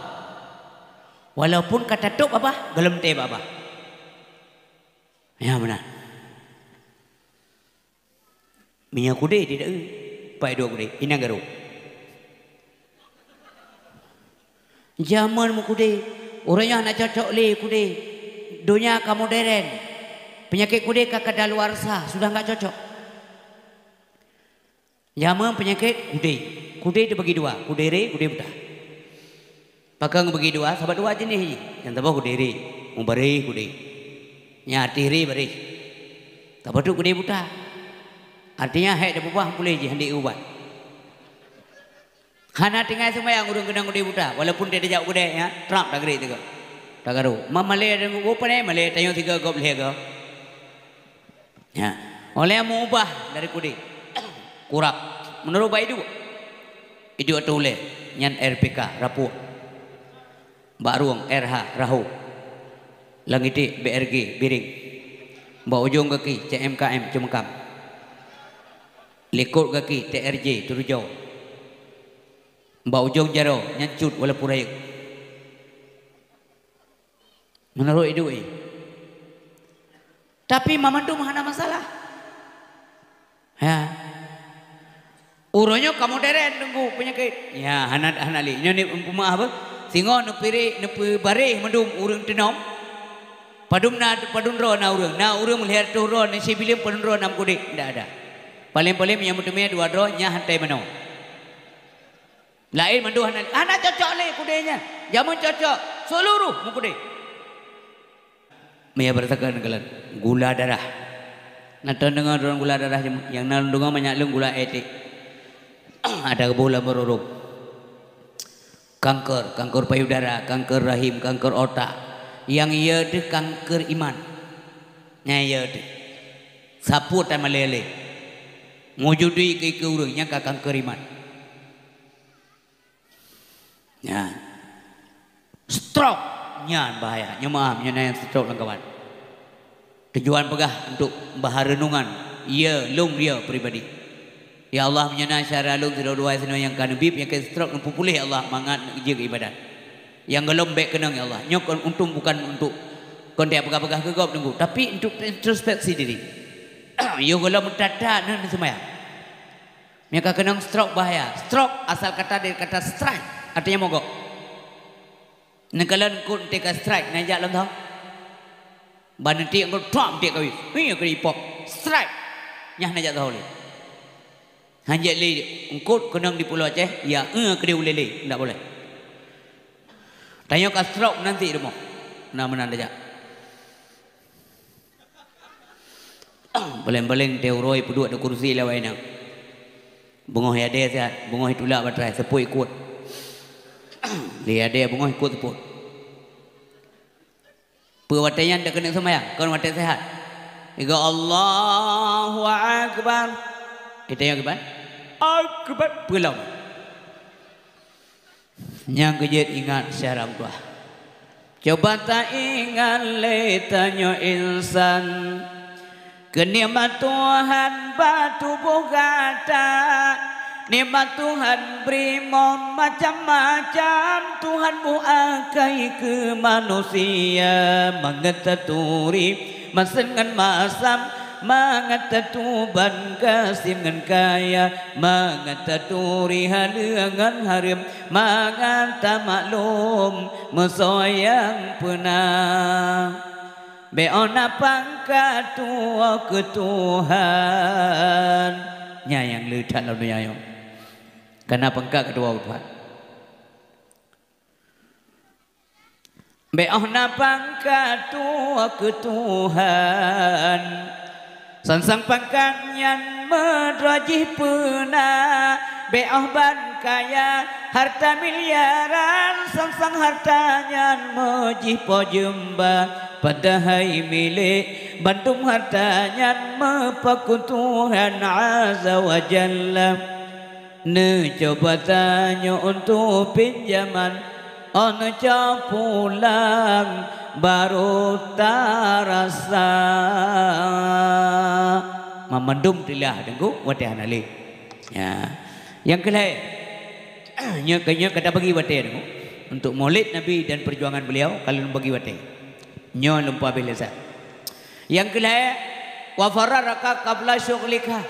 Walaupun ka tatôb babah, gohlom tée babah. Ya beuna. Meunyoe kudé di deuh, pai duek kudé, inan garô. Jameun meukudé, uroe nyoe hana cocok lé kudé. Donya ka moderen. Peunyakét kudé ka kadaluarsa, sudah nggak cocok. Jameun peunyakét kudé. Kudé teubagi dua, kudé ré, kudé buta. Pakon geubagi dua, sabab dua jeuneh jih. Nyang saboh kudé ré, mubareh kudé. Nyang ateueh ré bareh. Saboh teuk kudé buta. Artinya, hék teupeubah puléh jih, han deuh ubat. Hana tinggai seumayang ureuëng keunong kudé buta, walaupun dia tajak u keudè, ya, trap tagrek sigoe. Tagarô. Ma malée deungon, "Oh, pane malée, tanyoe sigoe gob lhée goe." Ya. Oleh meuubah dari kudé. Kurab. Meunurot bak iduek. Iduek ateueh ulée, nyan R P K, rapuek. Bak rueng, R H, raho. Lam iték, B R G, biring. Bak ujong gaki, C M K M, ceumeukam. Likot gaki, T R J, teurujau. Bak ujong jaroe, nyan cut walaupun rayeuk. Meunurot iduek jih. Tapi mamandum hana masalah. Ya. Uroe nyoe ka moderen teungku peunyakét. Ya, hana, hana lé. Nyoe ni peumeu'ah beuh. Singoh neupiréh, neupeubareh mandum ureuëng teunom. Padum na, padum droe na ureuëng. Na ureuëng lhée reutôh droe, na sibileuen padum droe na meukudé. Ndak ada. Paleng-paleng nyang meuteumé dua droe, nyan hantai manoe. Laén mandum hana, hana cocok lé kudé nyan. Jameun cocok, seuluruh meukudé. Meunyoe beureusakan keulan, gula darah. Na teudeungoe droen gula darah, nyang na deungoe manyak lôn gula étik. Ada geuboh lam rurung. Kanker, kanker payudara, kanker rahim, kanker otak. Nyang ye teuh kanker iman. Nyang ye teuh. Sapeue tan malée lé. Meujudi keu ureuëng nyang ka kanker iman. Nyan. Stroke. Nyan bahaya. Nyoe meu'ah, nyoe na nyang stroke lam kawan. Tujuan peugah untuk bahan renungan, ya, lôn dia pribadi. Ya Allah, meunyoe na syedara lôn sidroe-droe sinoe nyang ka neubi peunyakét stroke, neupeupuléh ya Allah, mangat jeuet ibadat. Nyang gohlom bék keunong ya Allah. Nyoe kon untung bukan untuk kon tajak peugah-peugah keu gob teungku, tapi untuk introspeksi diri. Yoh gohlom that-that neuh neuseumayang. Meunyoe ka keunong stroke bahaya. Stroke asal kata dari kata strike, Artinya mogok. Neukalon eungkôt teuka strike, na jak lom tho. Ban neutiek eungkôt, trok, tiek kawé. Hei, keu ipok. Strike. Nyan na jak tho lé. Hanjeuet lé eungkôt keunong di Pulo Aceh, ya, eh, keudéh ulée lé, ndak boleh. Tanyoe ka stroke nanti rumoh. Na meunan tajak. Paléng-paléng teuh uroe peuduek di kursi lawai na. Beungoh yadée siat, beungoh itulak batrai, seupôt ikot. Di yadée beungoh ikot seupôt. Peue watée nyan dak keuneuk seumayang, kon watée sehat. Iga Allahu Akbar. Kita yang kiban? Akbar. Peulom. Nyang keujeuet ingat syara meutuah. Coba taingat lé tanyoe insan, keu nikmat Tuhan bak tuboh gata, nikmat Tuhan bri macam-macam, Tuhan buakai keu manusia mangat taturi masen ngon masam, mangat tatuban gasien ngon kaya, mangat taturi haleue ngon hareuem, mangat tamaklum meusoe nyang peuna. Bék óh na pangkat tuwoe keu Tuhan. Nyan nyang le that lam donya nyoe. Kana pangkat keu tuwoe keu Tuhan. Bék óh na pangkat tuwoe keu Tuhan. Sang-sang pangkat nyan meudroe jih peuna, bék óh ban kaya harta miliaran, sang-sang harta nyan meujih po jeumba, padahai milék bandum harta nyan meupaku Tuhan Azza wa Jalla. Neucuba tanyoe untuk pinjaman, oh neucok pulang baru tarasa. Mamandum tilah deungoe watée hana lé. Ya. Nyang keulhée, nyoe keu nyoe ka tabagi watée deungoe untuk Maulid Nabi dan perjuangan beliau ka lôn bagi watée. Nyoe lôn peuhabéh lé sa. Nyang keulhée, wa farragha qabla syughlika.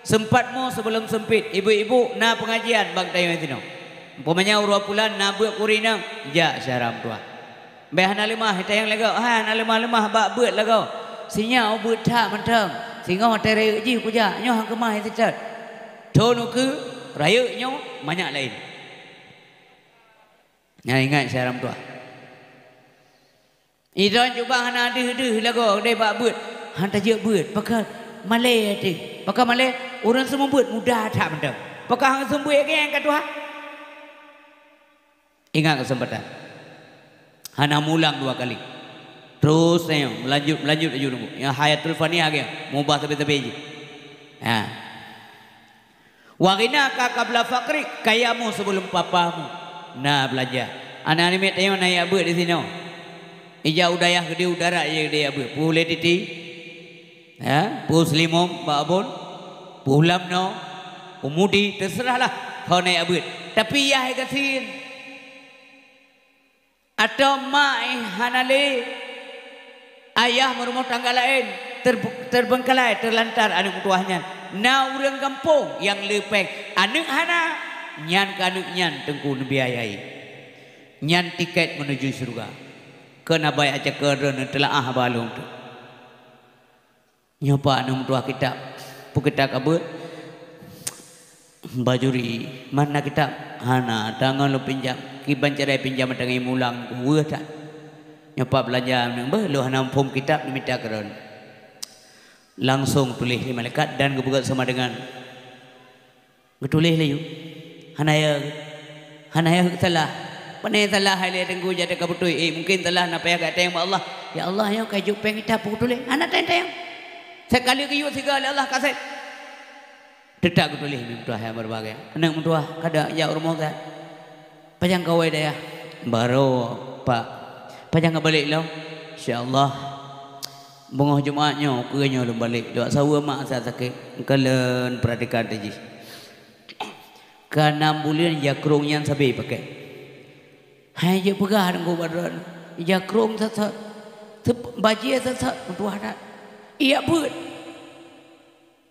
Seumpatmu sebelum sempit. Ibu-ibu na pengajian bak tanyoe sinoe. Umpamanya uroe pulan na beuet kuri nyoe, jak syara meutuah. Bék hana leumah, tayang lagoe, hai hana leumah-leumah bak beuet lagoe. Sinyoe beuet that mantong. Singoh watée rayeuk jih kujak, nyoe han keumah seutôt. Thon ukeue rayeuk nyoe manyak laén. Nyan ingat syara meutuah. Idroe cuba hana deuh-deuh lagoe deh bak beuet. Han tajeuet beuet, pakon malée até. Pakon malée, ureuëng seumeubeuet muda that mantong. Pakon han seumeubeuet geng ka tuha. Ingat keuseumpatan. Hana mulang dua kali. Terus saja, meulanjut, meulanjut laju nunggu. Nyang hayatul faniyah geng, mubah sabe-sabe jih. Ha. Wa ghinaka qabla faqrik, kayamu sebelum papamu. Na beulanja. Aneuk-aneuk miet tanyoe na jak beuet disinoe. Ija u dayah gede u darat ija gede jak beuet. Peue ulée titi? Ya, peue seulimong bak abon? Peue lam noe? Peue mudi? Teuseurahlah ho na jak beuet. Tapi yah gasien. Atawa mak eh hana lé, ayah meurumoh tangga laén, ter-, terbengkalai, terlantar aneuk meutuah nyan. Na ureuëng gampông nyang le péng, aneuk hana, nyan keu aneuk nyan Teungku neubiayai. Nyan tiket menuju syeuruga. Keu na baét aca keu droeneuh teulaah haba lôn tu. Nyoe pat aneuk meutuah kitab. Peue kitab ka beuet? Bajuri. Mana kitab? Hana. Tangon lôn pinjam. Kiban cara pinjam tangai mulang kuweuh that. Nyoe pat beulanja aneuk beuh, lôn hana muphom kitab neumita keudroe. Langsong tuléh lé malaikat dan geupeugah sama dengan Geutuléh laju. Hana ya, hana ya salah. Pane salah hai lé teungku jadi ka beutôi. Eh, mungkin salah na payah gata nyang bak Allah. Ya Allah, nyoe ka jok péng ita peutuléh. Hana teuntèe. Sekali geuyue siga lé Allah kaseb. Teutap geutuléh meutuah nyang berbagai. Aneuk meutuah kada jak rumoh gata. Pajan kawai dayah? Baroe, Pak. Pajan ka balek lom? Insya Allah. Beungoh Jumat nyoe, keu nyoe lôn balek. Lôn saweue mak sa sakét. Ka lôn peuratikan teuh jih. Ka nam buleuen jakrong nyan sabe pakai. Hai jeuet peugah deungon baroe. Jakrong sa-sa-, sep-, bajée sa-sa-, meutuah that. Iya beuet.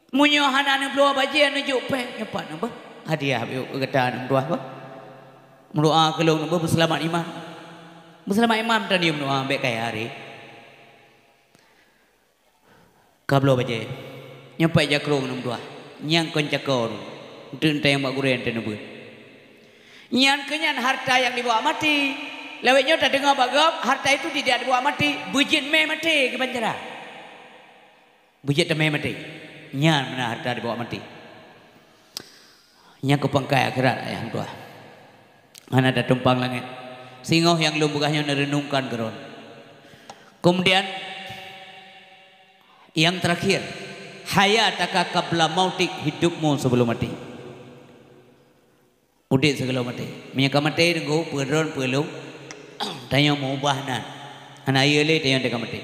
Meunyoe hana neubloe bajée neujok péng, nyoe pat neuh beuh. Hadiah beu gata aneuk meutuah beuh. Meudoa keu lôn, beuseulamat iman. Beuseulamat iman tan yue meudoa, bék kaya hari. Ka bloe bajée. Nyoe pat jak krueng ngon meudoa. Nyang kon cako nyoe. Enteuk tayang bak gurée teuneubeuet. Nyan keuh nyan harta nyang dibawa mati. Lawét nyoe tadeungoe bak gob, harta itu tidak dibawa mati, beujeuet mé maté keu bancara. Beujeuet teumé maté. Nyan meunan harta dibawa maté. Nyang keu pangkai akhirat, ayah meutuah. Hana tatumpang langét. Singoh nyang lôn peugah nyoe neureunungkan keudroe. Kemudian, yang terakhir, hayataka qabla mautik, hidupmu sebelum mati. Udeb sigohlom maté. Meunyoe ka maté teungku, peue droen peue lôn, tanyoe meubah nan. Hana yue lé tanyoe teuka maté.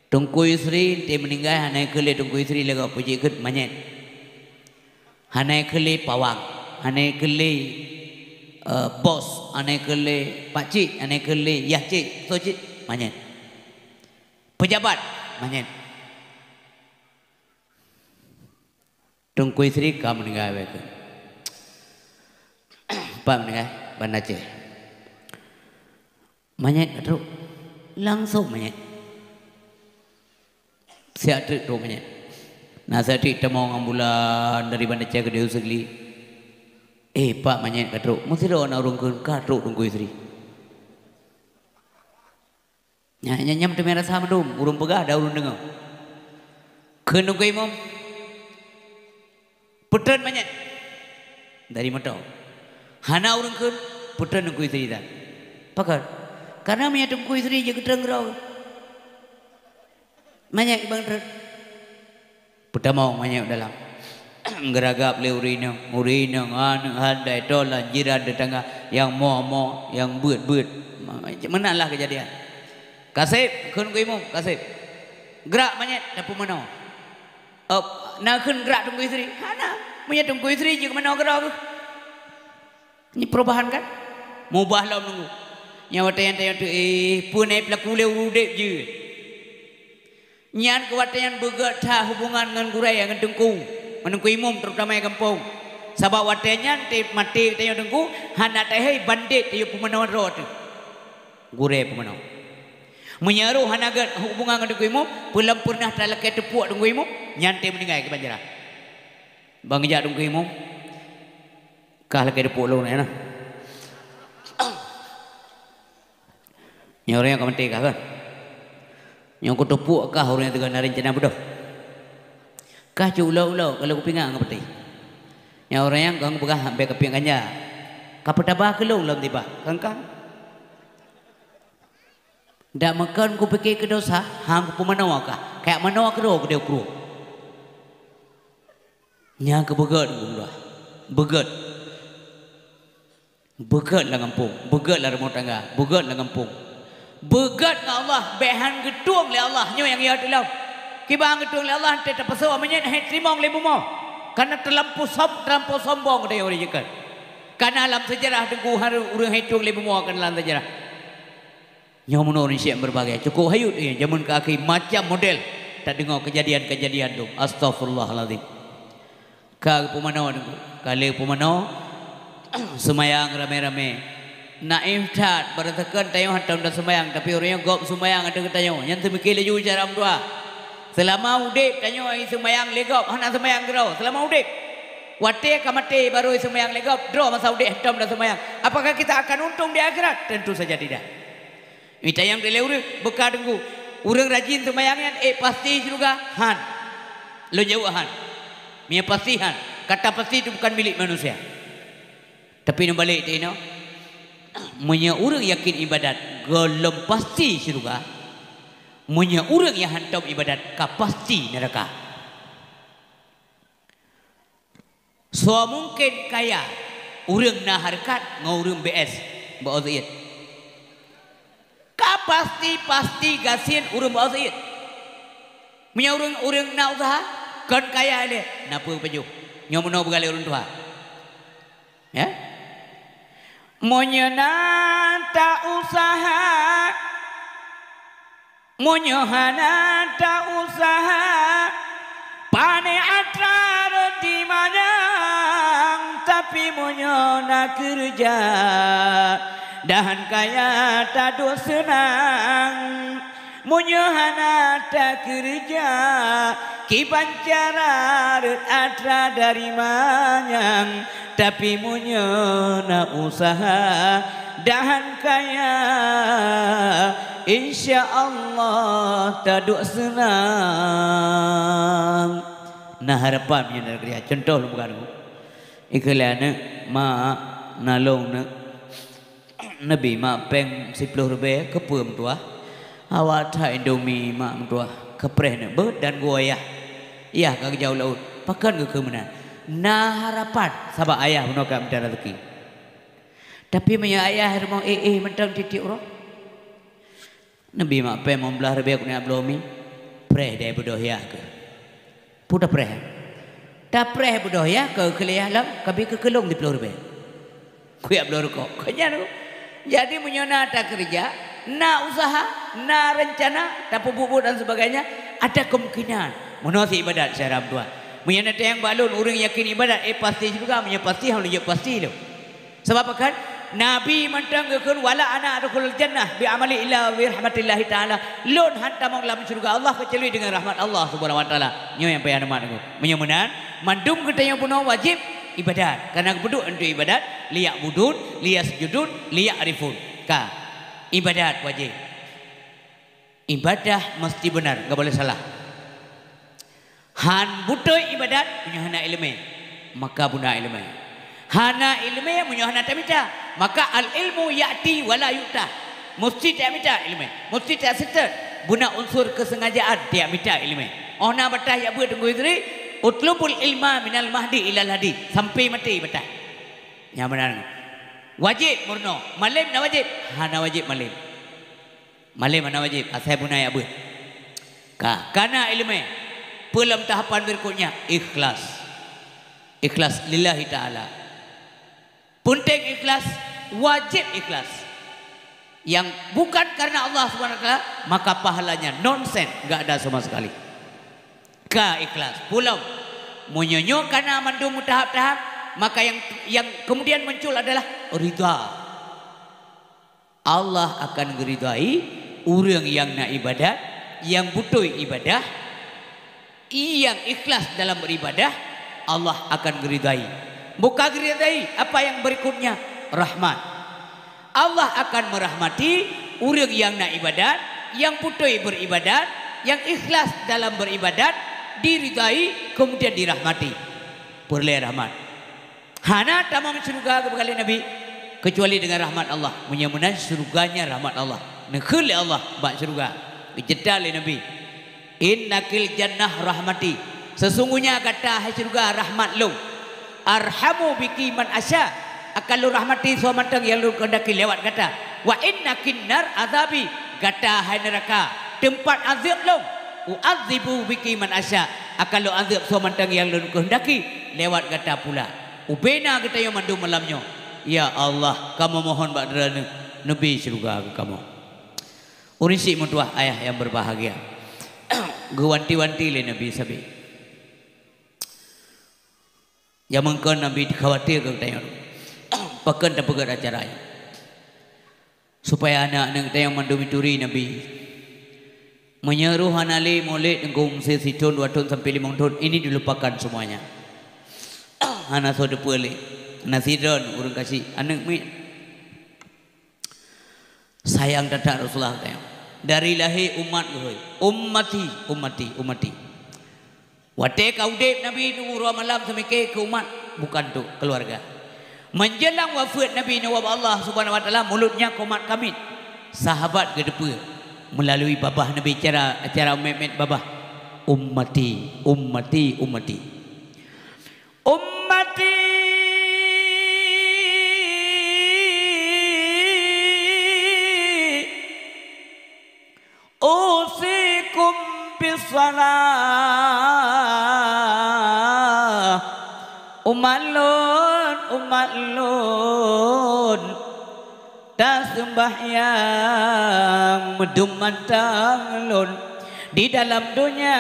Teungku Yusri enteuk meuninggai, hana keu lé Teungku Yusri lé gob, peue jikheun manyét. Hana keu lé pawang, hana keu lé, eh, bos, hana keu lé pakcik, hana keu lé yah cik, soe cik, manyét. Pejabat, manyét. Teungku Yusri ka meuninggai, wéh keuh. Pat meuninggai? Banda Aceh. Manyét ka trok. Langsong manyét. Siat teuk trok manyét. Na siat teuk tamong ambulan dari Banda Aceh keudéh u Sigli. "Eh, Pak, manyét ka trok." Meusidroe na ureuëng kheun, "Ka trok Teungku Yusri." Nyan, nyan, nyan teumé rasa mandum, ureuëng peugah dan ureuëng deungoe. Kheun Teungku Imum, "Peutreun manyét dari moto." Hana ureuëng kheun, "Peutreun Teungku Yusri tan." Pakon? Karena meunyoe Teungku Yusri jeuet geutreun keudroe, manyét kiban treun. Peutamong manyét dalam. Geuragab lé ureuëng inong, ureuëng inong, aneuk, handai, tolan, jiran, teutangga, nyang mo-mo, nyang beuet-beuet. Meunan lah keujadian. "Kaseb," kheun Teungku Imum, "Kaseb. Grak manyét, tapeumanoe." "Oh, na kheun grak Teungku Yusri?" "Hana. Meunyoe Teungku Yusri jeuet manoe keudroe keuh." Nyoe perubahan kan? Mubah lom nunggu. Nyoe watée nyan tanyoe teu, eh, peue na peulaku lé ureuëng udeb jeuet. Nyan keu watée nyan beugét that hubungan ngon gurée, ngon teungku, ngon teungku imum, terutama di gampông. Sabab watée nyan teuh maté tanyoe teungku, hana tahé bandét tanyoe peumanoe droe teuh. Gurée peumanoe. Meunyoe roh hana gét hubungan ngon teungku imum, peulom peureunah talakée teupuek teungku imum, nyan teuh meuninggai kiban jaroe. Ban geujak teungku imum, kah lakée teupuek lôn nyan na. Nyoe ureuëng nyang ka maté kah kan? Nyoe kuteupuek kah ureuëng nyang teuga na rencana beudôh? Kah cit ulo-ulo ka lheueh kupingat ngon peuti. Nyoe ureuëng nyang ka geupeugah bék kapiek ganja. Ka peutaba keu lôn lom tiba. Kan-kan? Dak meukon kupike keu dosa, han kupeumanoe kah. Kajak manoe keudroe keudeh u krueng. Nyan keuh beugét, Teungku, beugét. Beugét lam gampông, beugét lam rumoh tangga, beugét lam gampông. Beugét ngon Allah, bék han geutueng lé Allah, nyoe nyang yö teuh lom. Kiban geutueng lé Allah, teuh tapasoe meunyan han teurimong lé bumoe. Kareuna teulampôh som-, teulampôh sombong geutanyoe ureuëng jeuet. Kareuna lam seujarah teungku harôh ureuëng han tueng lé bumoe kareuna lam seujarah. Nyoe meunoe ureuëng syiek meureubagai. Cukup hayut, eh, jameun keu akhé macam model tadeungoe keujadian-keujadian dum. Astaghfirullahalazim. Ka geupeumanoe, ka lheueh peumanoe, seumayang ramé-ramé. Naif that, beureusakon tanyoe hantom taseumayang, tapi ureuëng nyoe gob seumayang ateueh geutanyoe. Nyan teumike laju cara meudoa. Seulama udeb tanyoe seumayang lé gob, hana seumayang keudroe. Seulama udeb. Watée ka maté barô seumayang lé gob, droe masa udeb hantom taseumayang. Apakah kita akan untung di akhirat? Tentu saja tidak. Mita nyang dilée ureuëng beuka teungku. Ureuëng rajin seumayang nyan, eh, pasti syeuruga? Han. Lôn jaweueb han. Meunyoe pasti han. Kata pasti itu bukan milik manusia. Tapi neubalek teuh inoe. Meunyoe ureuëng yakin ibadat, gohlom pasti syeuruga. Meunyoe ureuëng nyang hantom ibadat, ka pasti neuraka. Soe mungken kaya ureuëng na hareukat ngon ureuëng B S bak O Z I? Ka pasti-pasti gasien ureuëng bak O Z I. Meunyoe ureuëng, ureuëng na useuha, kon kaya ilée, na peue pajoh. Nyoe meunoe beugalak ureuëng tuha. Ya? Meunyoe na ta useuha, meunyoe hana ta useuha, pané atra roti manyang, tapi Meunyoe na keureuja, dan kaya taduek seunang. Meunyoe hana takeureuja, kiban cara rhot atra dari manyang. Tapi meunyoe na useuha, dan kaya, insya Allah taduek seunang. Na harapan meunyoe na keureuja. Cuntoh lôn peugah dulu. Ikheun lé aneuk, "Mak, na lôn neuk." Neubi mak péng siploh ribèe, keupeue meutuah? Awak that Indomie mak meutuah, keupreh neuk beuet dan gua yah. Yah ka geujak u laôt. Pakon geukheun meunan? Na harapan, sabab ayah bunoe ka mita raseuki. Tapi meunyoe ayah rumoh éh-éh mantong tiep-tiep uroe, neubi mak péng limong blaih ribèe keuneuk bloe mi, preh deh beudôh yah keuh. Peue tapreh? Tapreh beudôh yah keuh keu lé yah lom, ka bi keu keulôn siploh ribèe. Kujak bloe rukok. Kon nyan keuh. Jadi meunyoe na takeureuja, na useuha, na reuncana, tapeubuet-buet dan sebagainya, ada kemungkinan. Meunoe sit ibadat syedara meutuah. Meunyoe na tanyong bak lôn, ureueng yakin ibadat, éh pasti syeuruga, meunyoe pasti, han lôn jaweueb pasti lôn. Sabab pakon? Nabi mantong geukheun, "Wala ana adkhulul jannah bi amali illa bi rahmatillahi ta'ala." Lôn han tamong lam syeuruga Allah keucuali deungon rahmat Allah Subhanahu wa Ta'ala. Nyoe nyang payah neumat. Meunyoe meunan, mandum geutanyoe bunoe wajéb ibadat. Karena geupeuduek untuk ibadat, liya'budun, liyasjudun, liya'rifun. Ka. Ibadat wajéb. Ibadah meusti beunar, enggak boleh salah. Han beutôi ibadat meunyoe hana iéleumé, maka beuna iéleumé. Hana iéleumé meunyoe hana tamita, maka al-ilmu ya'ti wa la yu'ta. Meusti tamita iéleumé, meusti taseutôt. Beuna unsur keusengajaan tamita iéleumé. Óh na bataih jak beuet Teungku Yusri, "Utlubul ilma minal mahdi ilal hadi." Sampai maté bataih. Nyang meunan. Wajéb meurunoe, malém na wajéb? Hana wajéb malém. Malém hana wajéb, asai beuna jak beuet. Ka, kana iéleumé. Peue lam tahapan berikutnya? Ikhlas. Ikhlas lillahi ta'ala. Peunteng ikhlas, wajéb ikhlas. Nyang bukan karena Allah Subhanahu wa Ta'ala, maka pahalanya nonsen, enggak ada sama sekali. Ka ikhlas. Peue lom? Meunyoe nyoe kana mandum meutahap-tahap, maka nyang, nyang kemudian muncul adalah ridha. Allah akan geuridhai ureuëng nyang na iébadat, nyang beutôi iébadah, nyang ikhlas dalam beribadah, Allah akan geuridhai. Buka geuridhai, apa nyang berikutnya? Rahmat. Allah akan meurahmati ureuëng nyang na iébadat, nyang beutôi beribadat, nyang ikhlas dalam beribadat, diridhai, kemudian dirahmati. Peureulée rahmat. Hana tamong syeuruga geupeugah lé Nabi, keucuali deungon rahmat Allah. Meunyoe meunan syeuruga nyan rahmat Allah. Neukheun lé Allah bak syeuruga. Geucebta lé Nabi, "Innakil jannah rahmati." Sesungguhnya gata hai syeuruga rahmat Lôn. "Arhamu biki man asya." Akan Lôn rahmati soe mantong nyang Lôn keuhendaki lewat gata. "Wa innakin nar azabi." Gata hai neuraka, teumpat azeueb Lôn. "U'adzibu biki man asya." Akan Lôn azeueb soe mantong nyang Lôn keuhendaki lewat gata pula. Ubena geutanyoe mandum malam nyoe. Ya Allah, kamoe mohon bak Droeneuh, neubi syeuruga keu kamoe. Ureuëng syiek meutuah ayah nyang berbahagia. Geuwanti-wanti lé Nabi sabe. Jameun kon Nabi khawatir keu geutanyoe. Pakon tapeugét acara nyoe? Supaya aneuëk-aneuëk geutanyoe mandum jituri Nabi. Meunyoe roh hana lé, mulod teungku meusé sithon, dua thon sampai limong thon, ini dilupakan semuanya. Hana soe teupeue lé. Hana sidroe ureuëng kasih aneuëk miet. Sayang that-that Rasulullah geutanyoe. Dari lahé umat geuhôi, "Ummati, ummati, ummati." Watée ka udeb Nabi nyoe uroe malam seumike keu umat, bukan untuk keuluwarga. Menjelang wafeuet Nabi nyoe ubak Allah Subhanahu wa Taala, mulodnya komat kamiet. Sahabat geuteupeue meulalui babah Nabi cara, cara meumet babah, "Ummati, ummati, ummati." Ummati. Usikum bis-shalah. Umat lôn, umat lôn, taseumbahyang meudum mantong lôn. Di dalam donya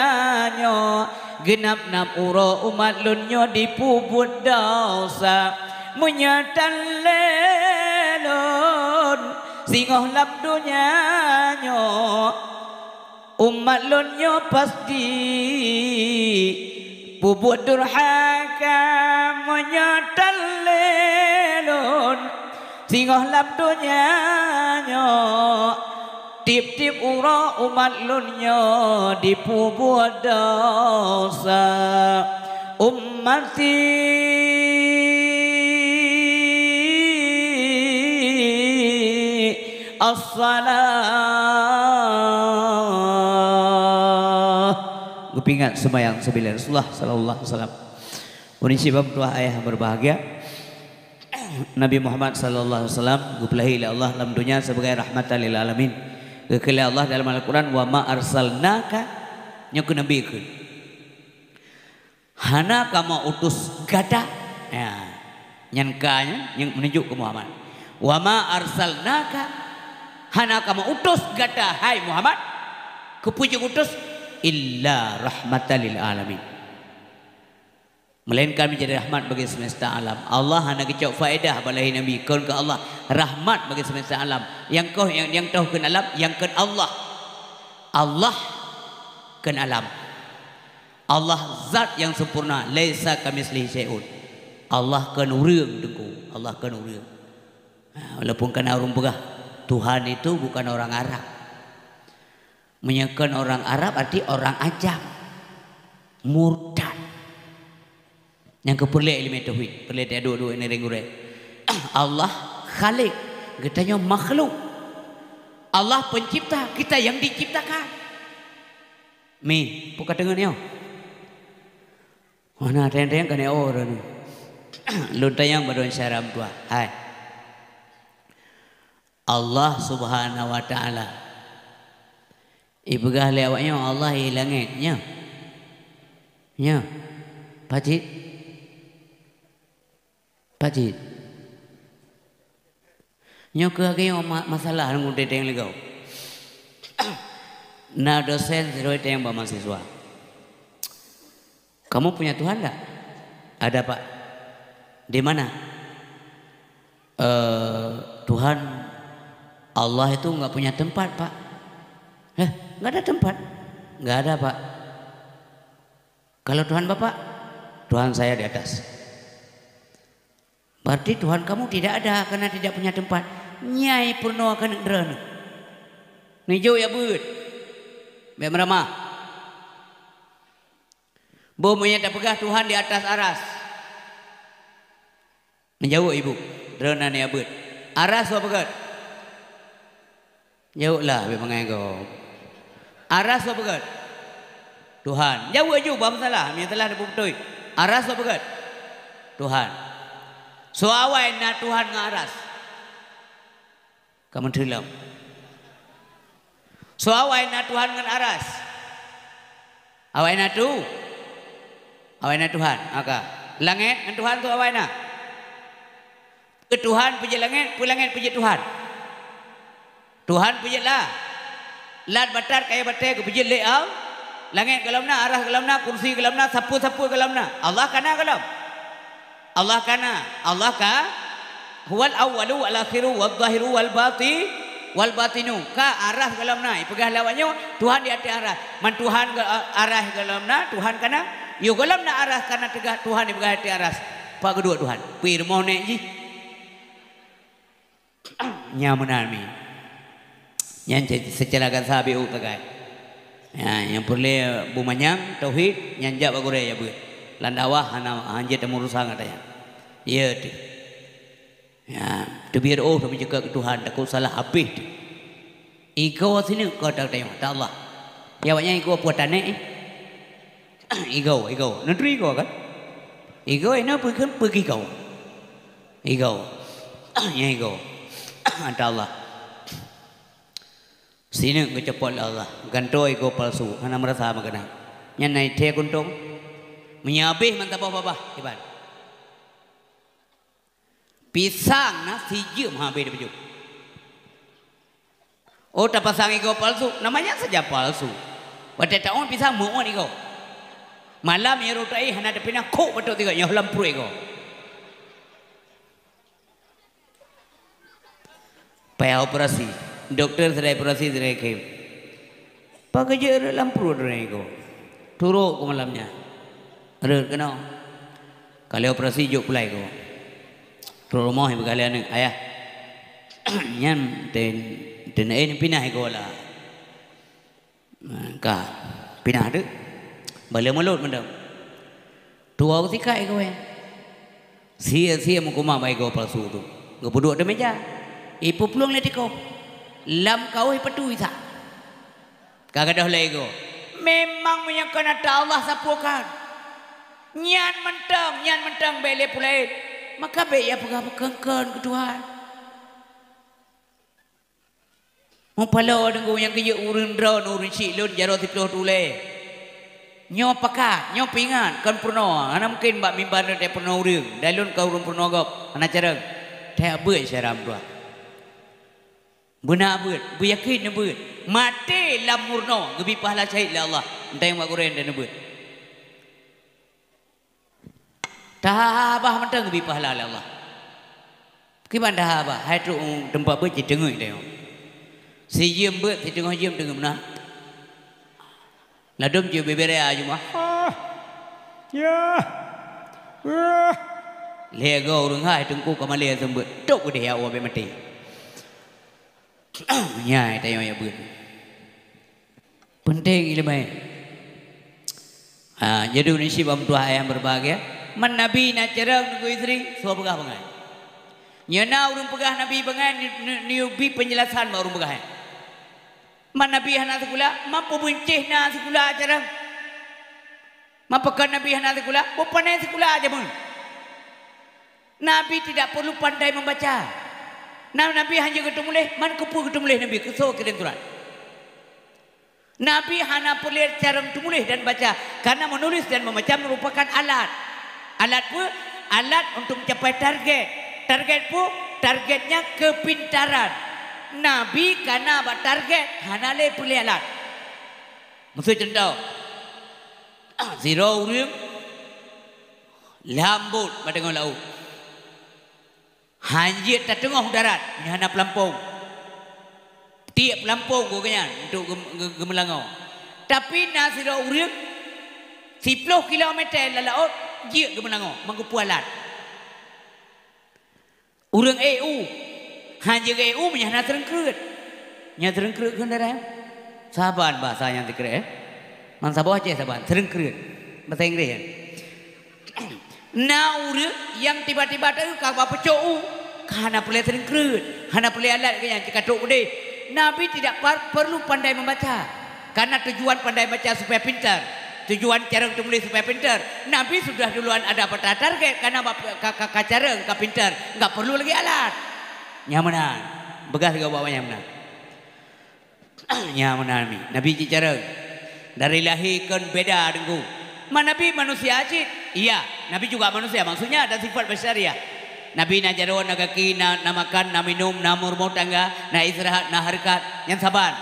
nyoe, geunap-nap uroe umat lôn nyoe jipeubuet desya. Meunyoe tan lé lôn singoh lam donya nyoe, umat lôn nyoe pasti peubuet durhaka. Meunyoe tan lé lôn singoh lam donya nyoe, tiep-tiep uroe umat lôn nyoe jipeubuet desya. Ummati, as-salah. Geupeuingat seumayang sibilé Rasulullah sallallahu alaihi wasallam. Ureueng syiek bak meutuah ayah berbahagia. Nabi Muhammad sallallahu alaihi wasallam geupeulahé lé Allah lam donya sebagai rahmatan lil alamin. Geukheun lé Allah dalam Al-Quran, "Wa ma arsalnaka," nyoe keu Nabi kheun. "Hana kamoe utus gata." Ya. Nyan ka nyan nyang meununjuk keu Muhammad. "Wa ma arsalnaka," hana kamoe utus gata, hai Muhammad, keupeue jeuet utus, "illa rahmatan lil alamin." Melainkan menjadi rahmat bagi semesta alam. Allah hana geucok faedah bak lahé Nabi, kon keu Allah rahmat bagi semesta alam. Nyang koh, nyang, nyang toh kheun alam, nyang kheun Allah. Allah kheun alam. Allah zat nyang sempurna, laisa kamitslihi syai'un. Allah kon ureueng, Teungku. Allah kon ureueng. Ha, walaupun kana ureueng peugah, Tuhan itu bukan orang Arab. Meunyoe kon orang Arab, arti orang ajam. Murtad. Nyang keu peureulée ileumé tauhid, peureulée taduek-duek ngieng gurée. Allah Khalik, geutanyoe makhluk. Allah Pencipta, kita yang diciptakan. Mi, peue ka teungeut nyoe? Hana teueng-teueng keuneuk oh droeneuh. Lôn tanyong bak droeneuh syedara meutuah. Hai. Allah Subhanahu wa Taala. Ipeugah lé awaknyoe Allah i langét, nyo. Nyo. Pacit? Pacit? Nyoe keuh lagée nyoe ma-, masalah nyang teueng lé gob. Na dosen sidroe tanyong bak mahasiswa, "Kamu punya Tuhan ndak?" "Ada, Pak." "Di mana?" "Eh, Tuhan Allah itu nggak punya tempat, Pak." "Eh, nggak ada tempat?" "Nggak ada, Pak." "Kalau Tuhan Bapak?" "Tuhan saya di atas." "Berarti Tuhan kamu tidak ada karena tidak punya tempat." Nyan peurunoe keuneuk droeneuh. Neujok jak beuet. Bék meuramah. Boh meunyoe tapeugah Tuhan di atas aras. Neujaweueb ibu, droeneuh jak beuet. Aras soe peugét? Jaweueb lah, bék mangai gob. Aras soe peugét? Tuhan. Jaweueb ju, bah meusalah, meunyoe salah neupeubeutôi. Aras soe peugét? Tuhan. Soe awai na Tuhan ngon aras? Ka meuteulom. Soe awai na Tuhan ngon aras? Awai na tu? Awai na Tuhan. Maka, langét ngon Tuhan tu awai na? Peue Tuhan peujeuet langét, peue langét peujeuet Tuhan? Tuhan peujeuet lah. Lat batat kayée batée geupeujeuet lé Allah. Langét gohlom na, aras gohlom na, kursi gohlom na, sapeue-sapeue gohlom na. Allah ka na gohlom? Allah ka na. Allah ka, "Huwal awwalu wal akhiru waz zahiru wal bati-, wal batinu." Ka aras gohlom na. Ipeugah lé awaknyoe, Tuhan di ateueh aras. Man Tuhan go-, aras gohlom na, Tuhan ka na. Yoh gohlom na aras ka na teuga Tuhan ipeugah ateueh aras. Pat geuduek Tuhan? Peue rumoh nèk jih? Nyan meunan mi. Nyan ce-, seucara gasa B U tagai. Ya, nyang peureulée bumanyang tauhid, nyan jak bak gurée jak beuet. Lam dakwah hana hanjeuet tameurusa ngon tanyan. Ya teuh. Ya, teubiet oh tameuceukat keu Tuhan, takot salah habéh teuh. Igoe sineuk ka tatanyong, "Ata Allah." Ya, awaknyan igoe peue tanék, eh? Igoe, igoe. Neuturi igoe kan? Igoe, inoe peue kheun, peue igoe? Igoe. Nyan igoe. Ata Allah. Sineuk geucopot lé Allah. Gantoe igoe palsu. Hana meurasa meukeunang. Nyan na thée kuntong. Meunyoe habéh mantong babah, iban. Pisang na sijeuem habéh dipeujeuet. Oh, tapasang igoe palsu, namanya saja palsu. Watée taôn pisang meuôt igoe. Malam nyang rot aé hana tapinah, khok batok tiga nyoe lam pruet igoe. Payah operasi. Dokto sidroe operasi, sidroe khem. Pakai jeuet rot lam pruet droe nyoe. Turok keu malam nyan. Rot keunoe. Ka lheueh operasi jok pulai keu. Trok rumoh ipeugah lé aneuk, "Ayah, nyan ten, ten, eh, pinah iko lah." Ka pinah teuk. Bala mulot mantong. Tuwoe sikai kawén. Sia-sia meukumah bak igoe palsu tu. Geupeuduek di meja. Ipeuplueng lé tikoh. Lam kaoh ipatui sa. Ka gadôh lé igoe. Memang meunyoe kon ata Allah sapeue kan. Nyan mantong, nyan mantong bék lé peulaén. Maka bék ya peugah peukon-kon keu Tuhan. Mupaloe deungon nyang geujeuet ureuëng droe ureuëng chik lôn jaroe siplôh tulée. Nyoe pakat, nyoe peuingat, kon peurunoe. Hana mungken bak mimba nyoe teuh peurunoe ureuëng. Dan lôn ka ureuëng peurunoe gob, hana carông. Teuh beuet syedara meutuah. Beuna beuet, beuyakin neubeuet. Maté lam meurunoe geubi pahala syahid lé Allah. Entah nyang bak gurée dan neubeuet. Taha-ha bah mantong geubi pahala lé Allah. Kiban taha-ha bah, hai trok u teumpat beuet cit teungeut teuh. Sijeuem beuet, siteungoh jeuem teungeut meunan. Ladôm jeuet bubé raya jumah. Ah. Ya. Ah. Lhée goe ureuëng hai teungku ka malée seumeubeuet. Tok udeh ya Allah bék maté. Nyan tanyoe ya beuet. Penting iéleumé. Ha, jadi ureuëng syiek bak meutuah ayah berbahagia. Man Nabi na carông ngon istri, soe peugah bangai. Nyoe na ureuëng peugah Nabi bangai, ni, ni, neubi penjelasan bak ureuëng peugah nyan. Man Nabi hana sikula, man peubeuncéh na sikula carông. Man pakon Nabi hana sikula, beupané sikula jameun. Nabi tidak perlu pandai membaca. Na Nabi hana geuteumuléh, man keupeue geuteumuléh Nabi, keu soe kirém surat. Nabi hana peureulée carông teumuléh dan baca, karena menulis dan membaca merupakan alat. Alat peue? Alat untuk mencapai target. Target peue? Targetnya kepintaran. Nabi kana bak target, hana lé peureulée alat. Miseu cuntoh, sidroe ureuëng lam bot bak teungoh laôt. Hanjeuet tateungoh u darat, nyan hana peulampông. Tiek peulampông gobnyan untuk geu-, geu-, geumeulangoe. Tapi na sidroe ureuëng siplôh kilomèter lam laôt jeuet geumeulangoe, meugeupeue alat. Ureuëng ék u, hanjeuet ék u meunyo hana seureungkreut. Nyan seureungkreut kheun darat. Saban bahasa nyang sikrek, eh? Man saboh Aceh saban, seureungkreut. Bahasa Inggris, eh? Na ureuëng nyang tiba-tiba teuka bak peucok u, ka hana peureulée seureungkreut, hana peureulée alat keu nyan, cit ka trok udeh. Nabi tidak par-, perlu pandai membaca. Karena tujuan pandai baca supaya pintar. Tujuan carông teumuléh supaya pintar. Nabi sudah duluan ada peta target, karena bak-, ka, ka, ka carông, ka pintar. Enggak perlu lagi alat. Nyan meunan. Peugah sigoe bak awak nyan meunan. Nyan meunan mi. Nabi jicarông. Dari lahé kon beda deungon. Ma Nabi manusia cit? Iya, Nabi juga manusia. Maksudnya ada sifat basyariah. Nabi na jaroe, na gaki, na, na makan, na minum, na meurumoh tangga, na istirahat, na hareukat. Nyan saban.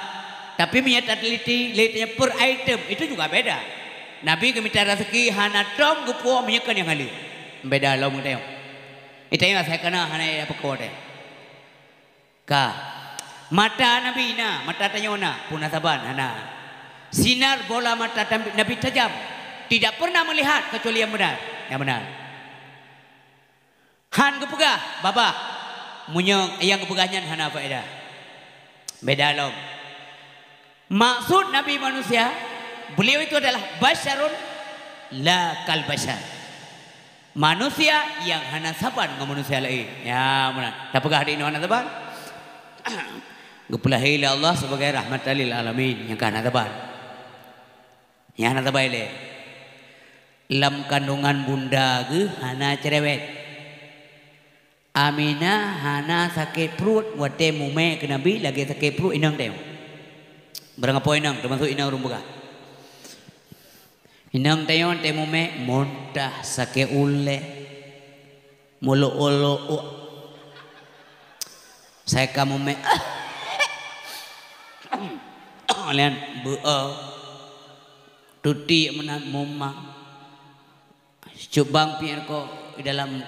Tapi meunyo tateliti, lé tanyoe per item, itu juga beda. Nabi geumita raseuki hana tom geupuwoe meunyo kon nyang haleue. Beda lom ngon tanyoe. Di tanyoe asai kana hana ya peuko teuh. Ka. Mata Nabi na, mata tanyoe na, pun na saban hana. Sinar bola mata tam-, Nabi tajam, tidak pernah melihat kecuali yang benar. Yang benar. Han geupeugah, babah. Meunyoe nyang geupeugah nyan hana faedah. Beda lom. Maksud Nabi manusia, beliau itu adalah basyarun la kal basyar. Manusia nyang hana saban ngon manusia laén. Ya, meunan. Tapeugah di inoe hana saban. Geupeulahé lé Allah sebagai rahmatan lil alamin, nyang ka hana saban. Nyang hana saban ilée. Lam kandungan bunda geuh hana cerewet. Aminah hana sakét pruet watée mumé keu Nabi lagée sakét pruet inong tanyoe. Barang apoe inong, teumasok inong ureuëng peugah. Inong tanyoe watée mumé muntah, sakét ulée, mulok-ulok, sai ka mumé, lian beu-o, tuti meunan mumang. Cubang piet ko di dalam,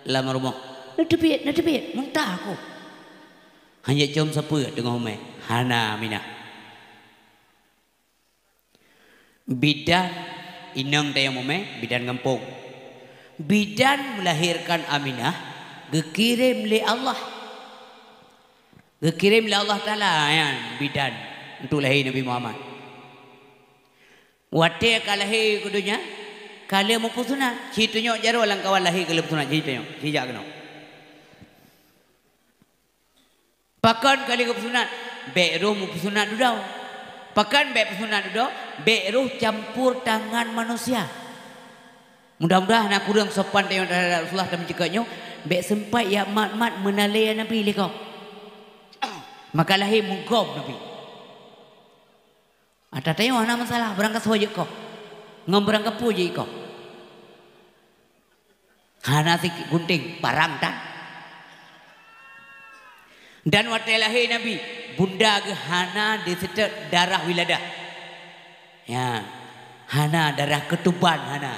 lam rumoh. Neuteubiet, neuteubiet, muntah aku. Hana jicom sapeue teungoh umé, hana Aminah. Bidan, inong tanyoe umé, bidan gampông. Bidan melahirkan Aminah geukirém lé Allah. Geukirém lé Allah Taala nyan bidan untuk lahé Nabi Muhammad. Watée ka lahé keu donya, ka lheueh meupeusunat, ci tunyok jaroe lam kawan lahé ka lheueh peusunat, ci tunyok, ci jak keunoe. Pakon ka lheueh geupeusunat? Bék roh meupeusunat dudoe. Pakon bék peusunat dudoe? Bék roh campur tangan manusia. Mudah-mudahan na kureueng sopan tanyoe terhadap Rasulullah dan meunyoe nyoe, bék seumpat jak mat-mat meunalée Nabi lé gob. Maka lahé meugom Nabi. Ata tanyoe hana masalah, beurangkasoe jeuet koh. Ngon beurangkapeue jeuet koh. Hana sikit gunting, parang tan. Dan watée lahé Nabi, bunda geuh hana diseutôt darah wiladah. Ya, hana darah keutuban, hana.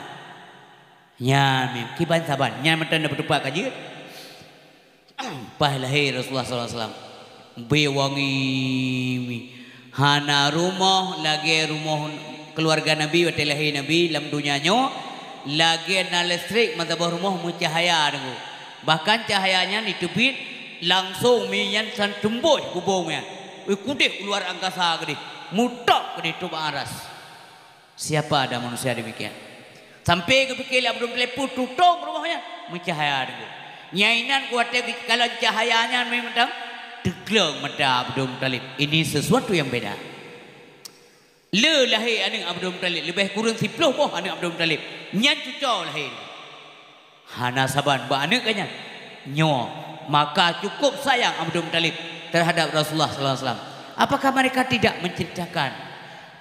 Nyan mim, kiban saban. Nyan mantong na peutupat ka jeuet. Paih lahé Rasulullah sallallahu alaihi wasallam. Beuwangi mi. Hana rumoh lagée rumoh keuluwarga Nabi watée lahé Nabi lam donya nyoe, lagée na listrik meusaboh rumoh meucahya deungoe. Bahkan cahya nyan jiteubiet langsong mi nyan san teumbôh bubông nyan. Ui kudeh u luar angkasa keudeh, mutok keudeh teuh bak aras. Siapa ada manusia demikian? Sampai geupike lé Abdul Muthalib, tutong rumoh nyan, meucahya deungoe. Nyang inan kuwatée geukalon cahya nyan mantong, teugleng mata Abdul Muthalib. Ini sesuatu yang beda. Le lahé aneuëk Abdul Muthalib, leubeh kureueng siplôh boh aneuëk Abdul Muthalib. Nyan cuco lahé. Hana saban bak aneuëk geuh nyan. Nyoe, maka cukup sayang Abdul Muthalib terhadap Rasulullah sallallahu alaihi wasallam. Apakah mereka tidak menceritakan,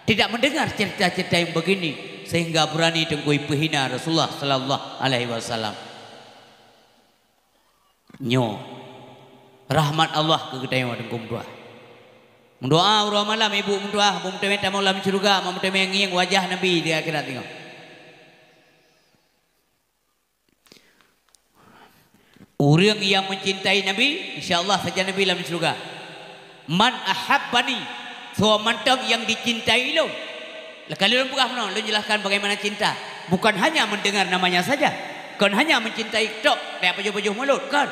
tidak mendengar cerita-cerita yang begini sehingga berani Teungku peuhina Rasulullah sallallahu alaihi wasallam? Nyoe rahmat Allah keu geutanyoe Teungku meudoa. Meudoa uroe malam ibu meudoa, "Beu meuteumé tamong lam syeuruga, beu meuteumé ngieng wajah Nabi di akhirat nyoe." Ureuëng nyang mencintai Nabi, insya Allah sajan Nabi lam syeuruga. "Man ahabbani," soe mantong nyang dicintai lôn. Laka lôn peugah meunoe, lôn jelaskan bagaimana cinta. Bukan hanya mendengar namanya saja. Kon hanya mencintai tok, kayak pajoh-pajoh mulut, kon.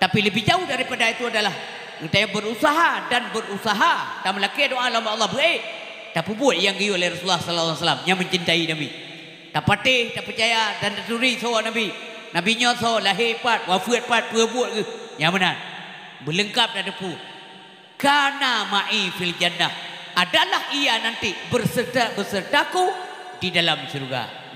Tapi lebih jauh daripada itu adalah, geutanyoe berusaha dan berusaha, tameulakée doa lom Allah beuék, tapeubuet nyang geuyue lé Rasulullah sallallahu alaihi wasallam, nyang mencintai Nabi. Tapatéh, tapeucaya dan taturi soe Nabi. Nabi nyoe soe, lahé pat, wafeuet pat, peue buet geuh. Nyang meunan. Beuleungkap tateupeue. "Kana ma'i fil jannah," adalah ia nanti berserta, besertaku di dalam syurga.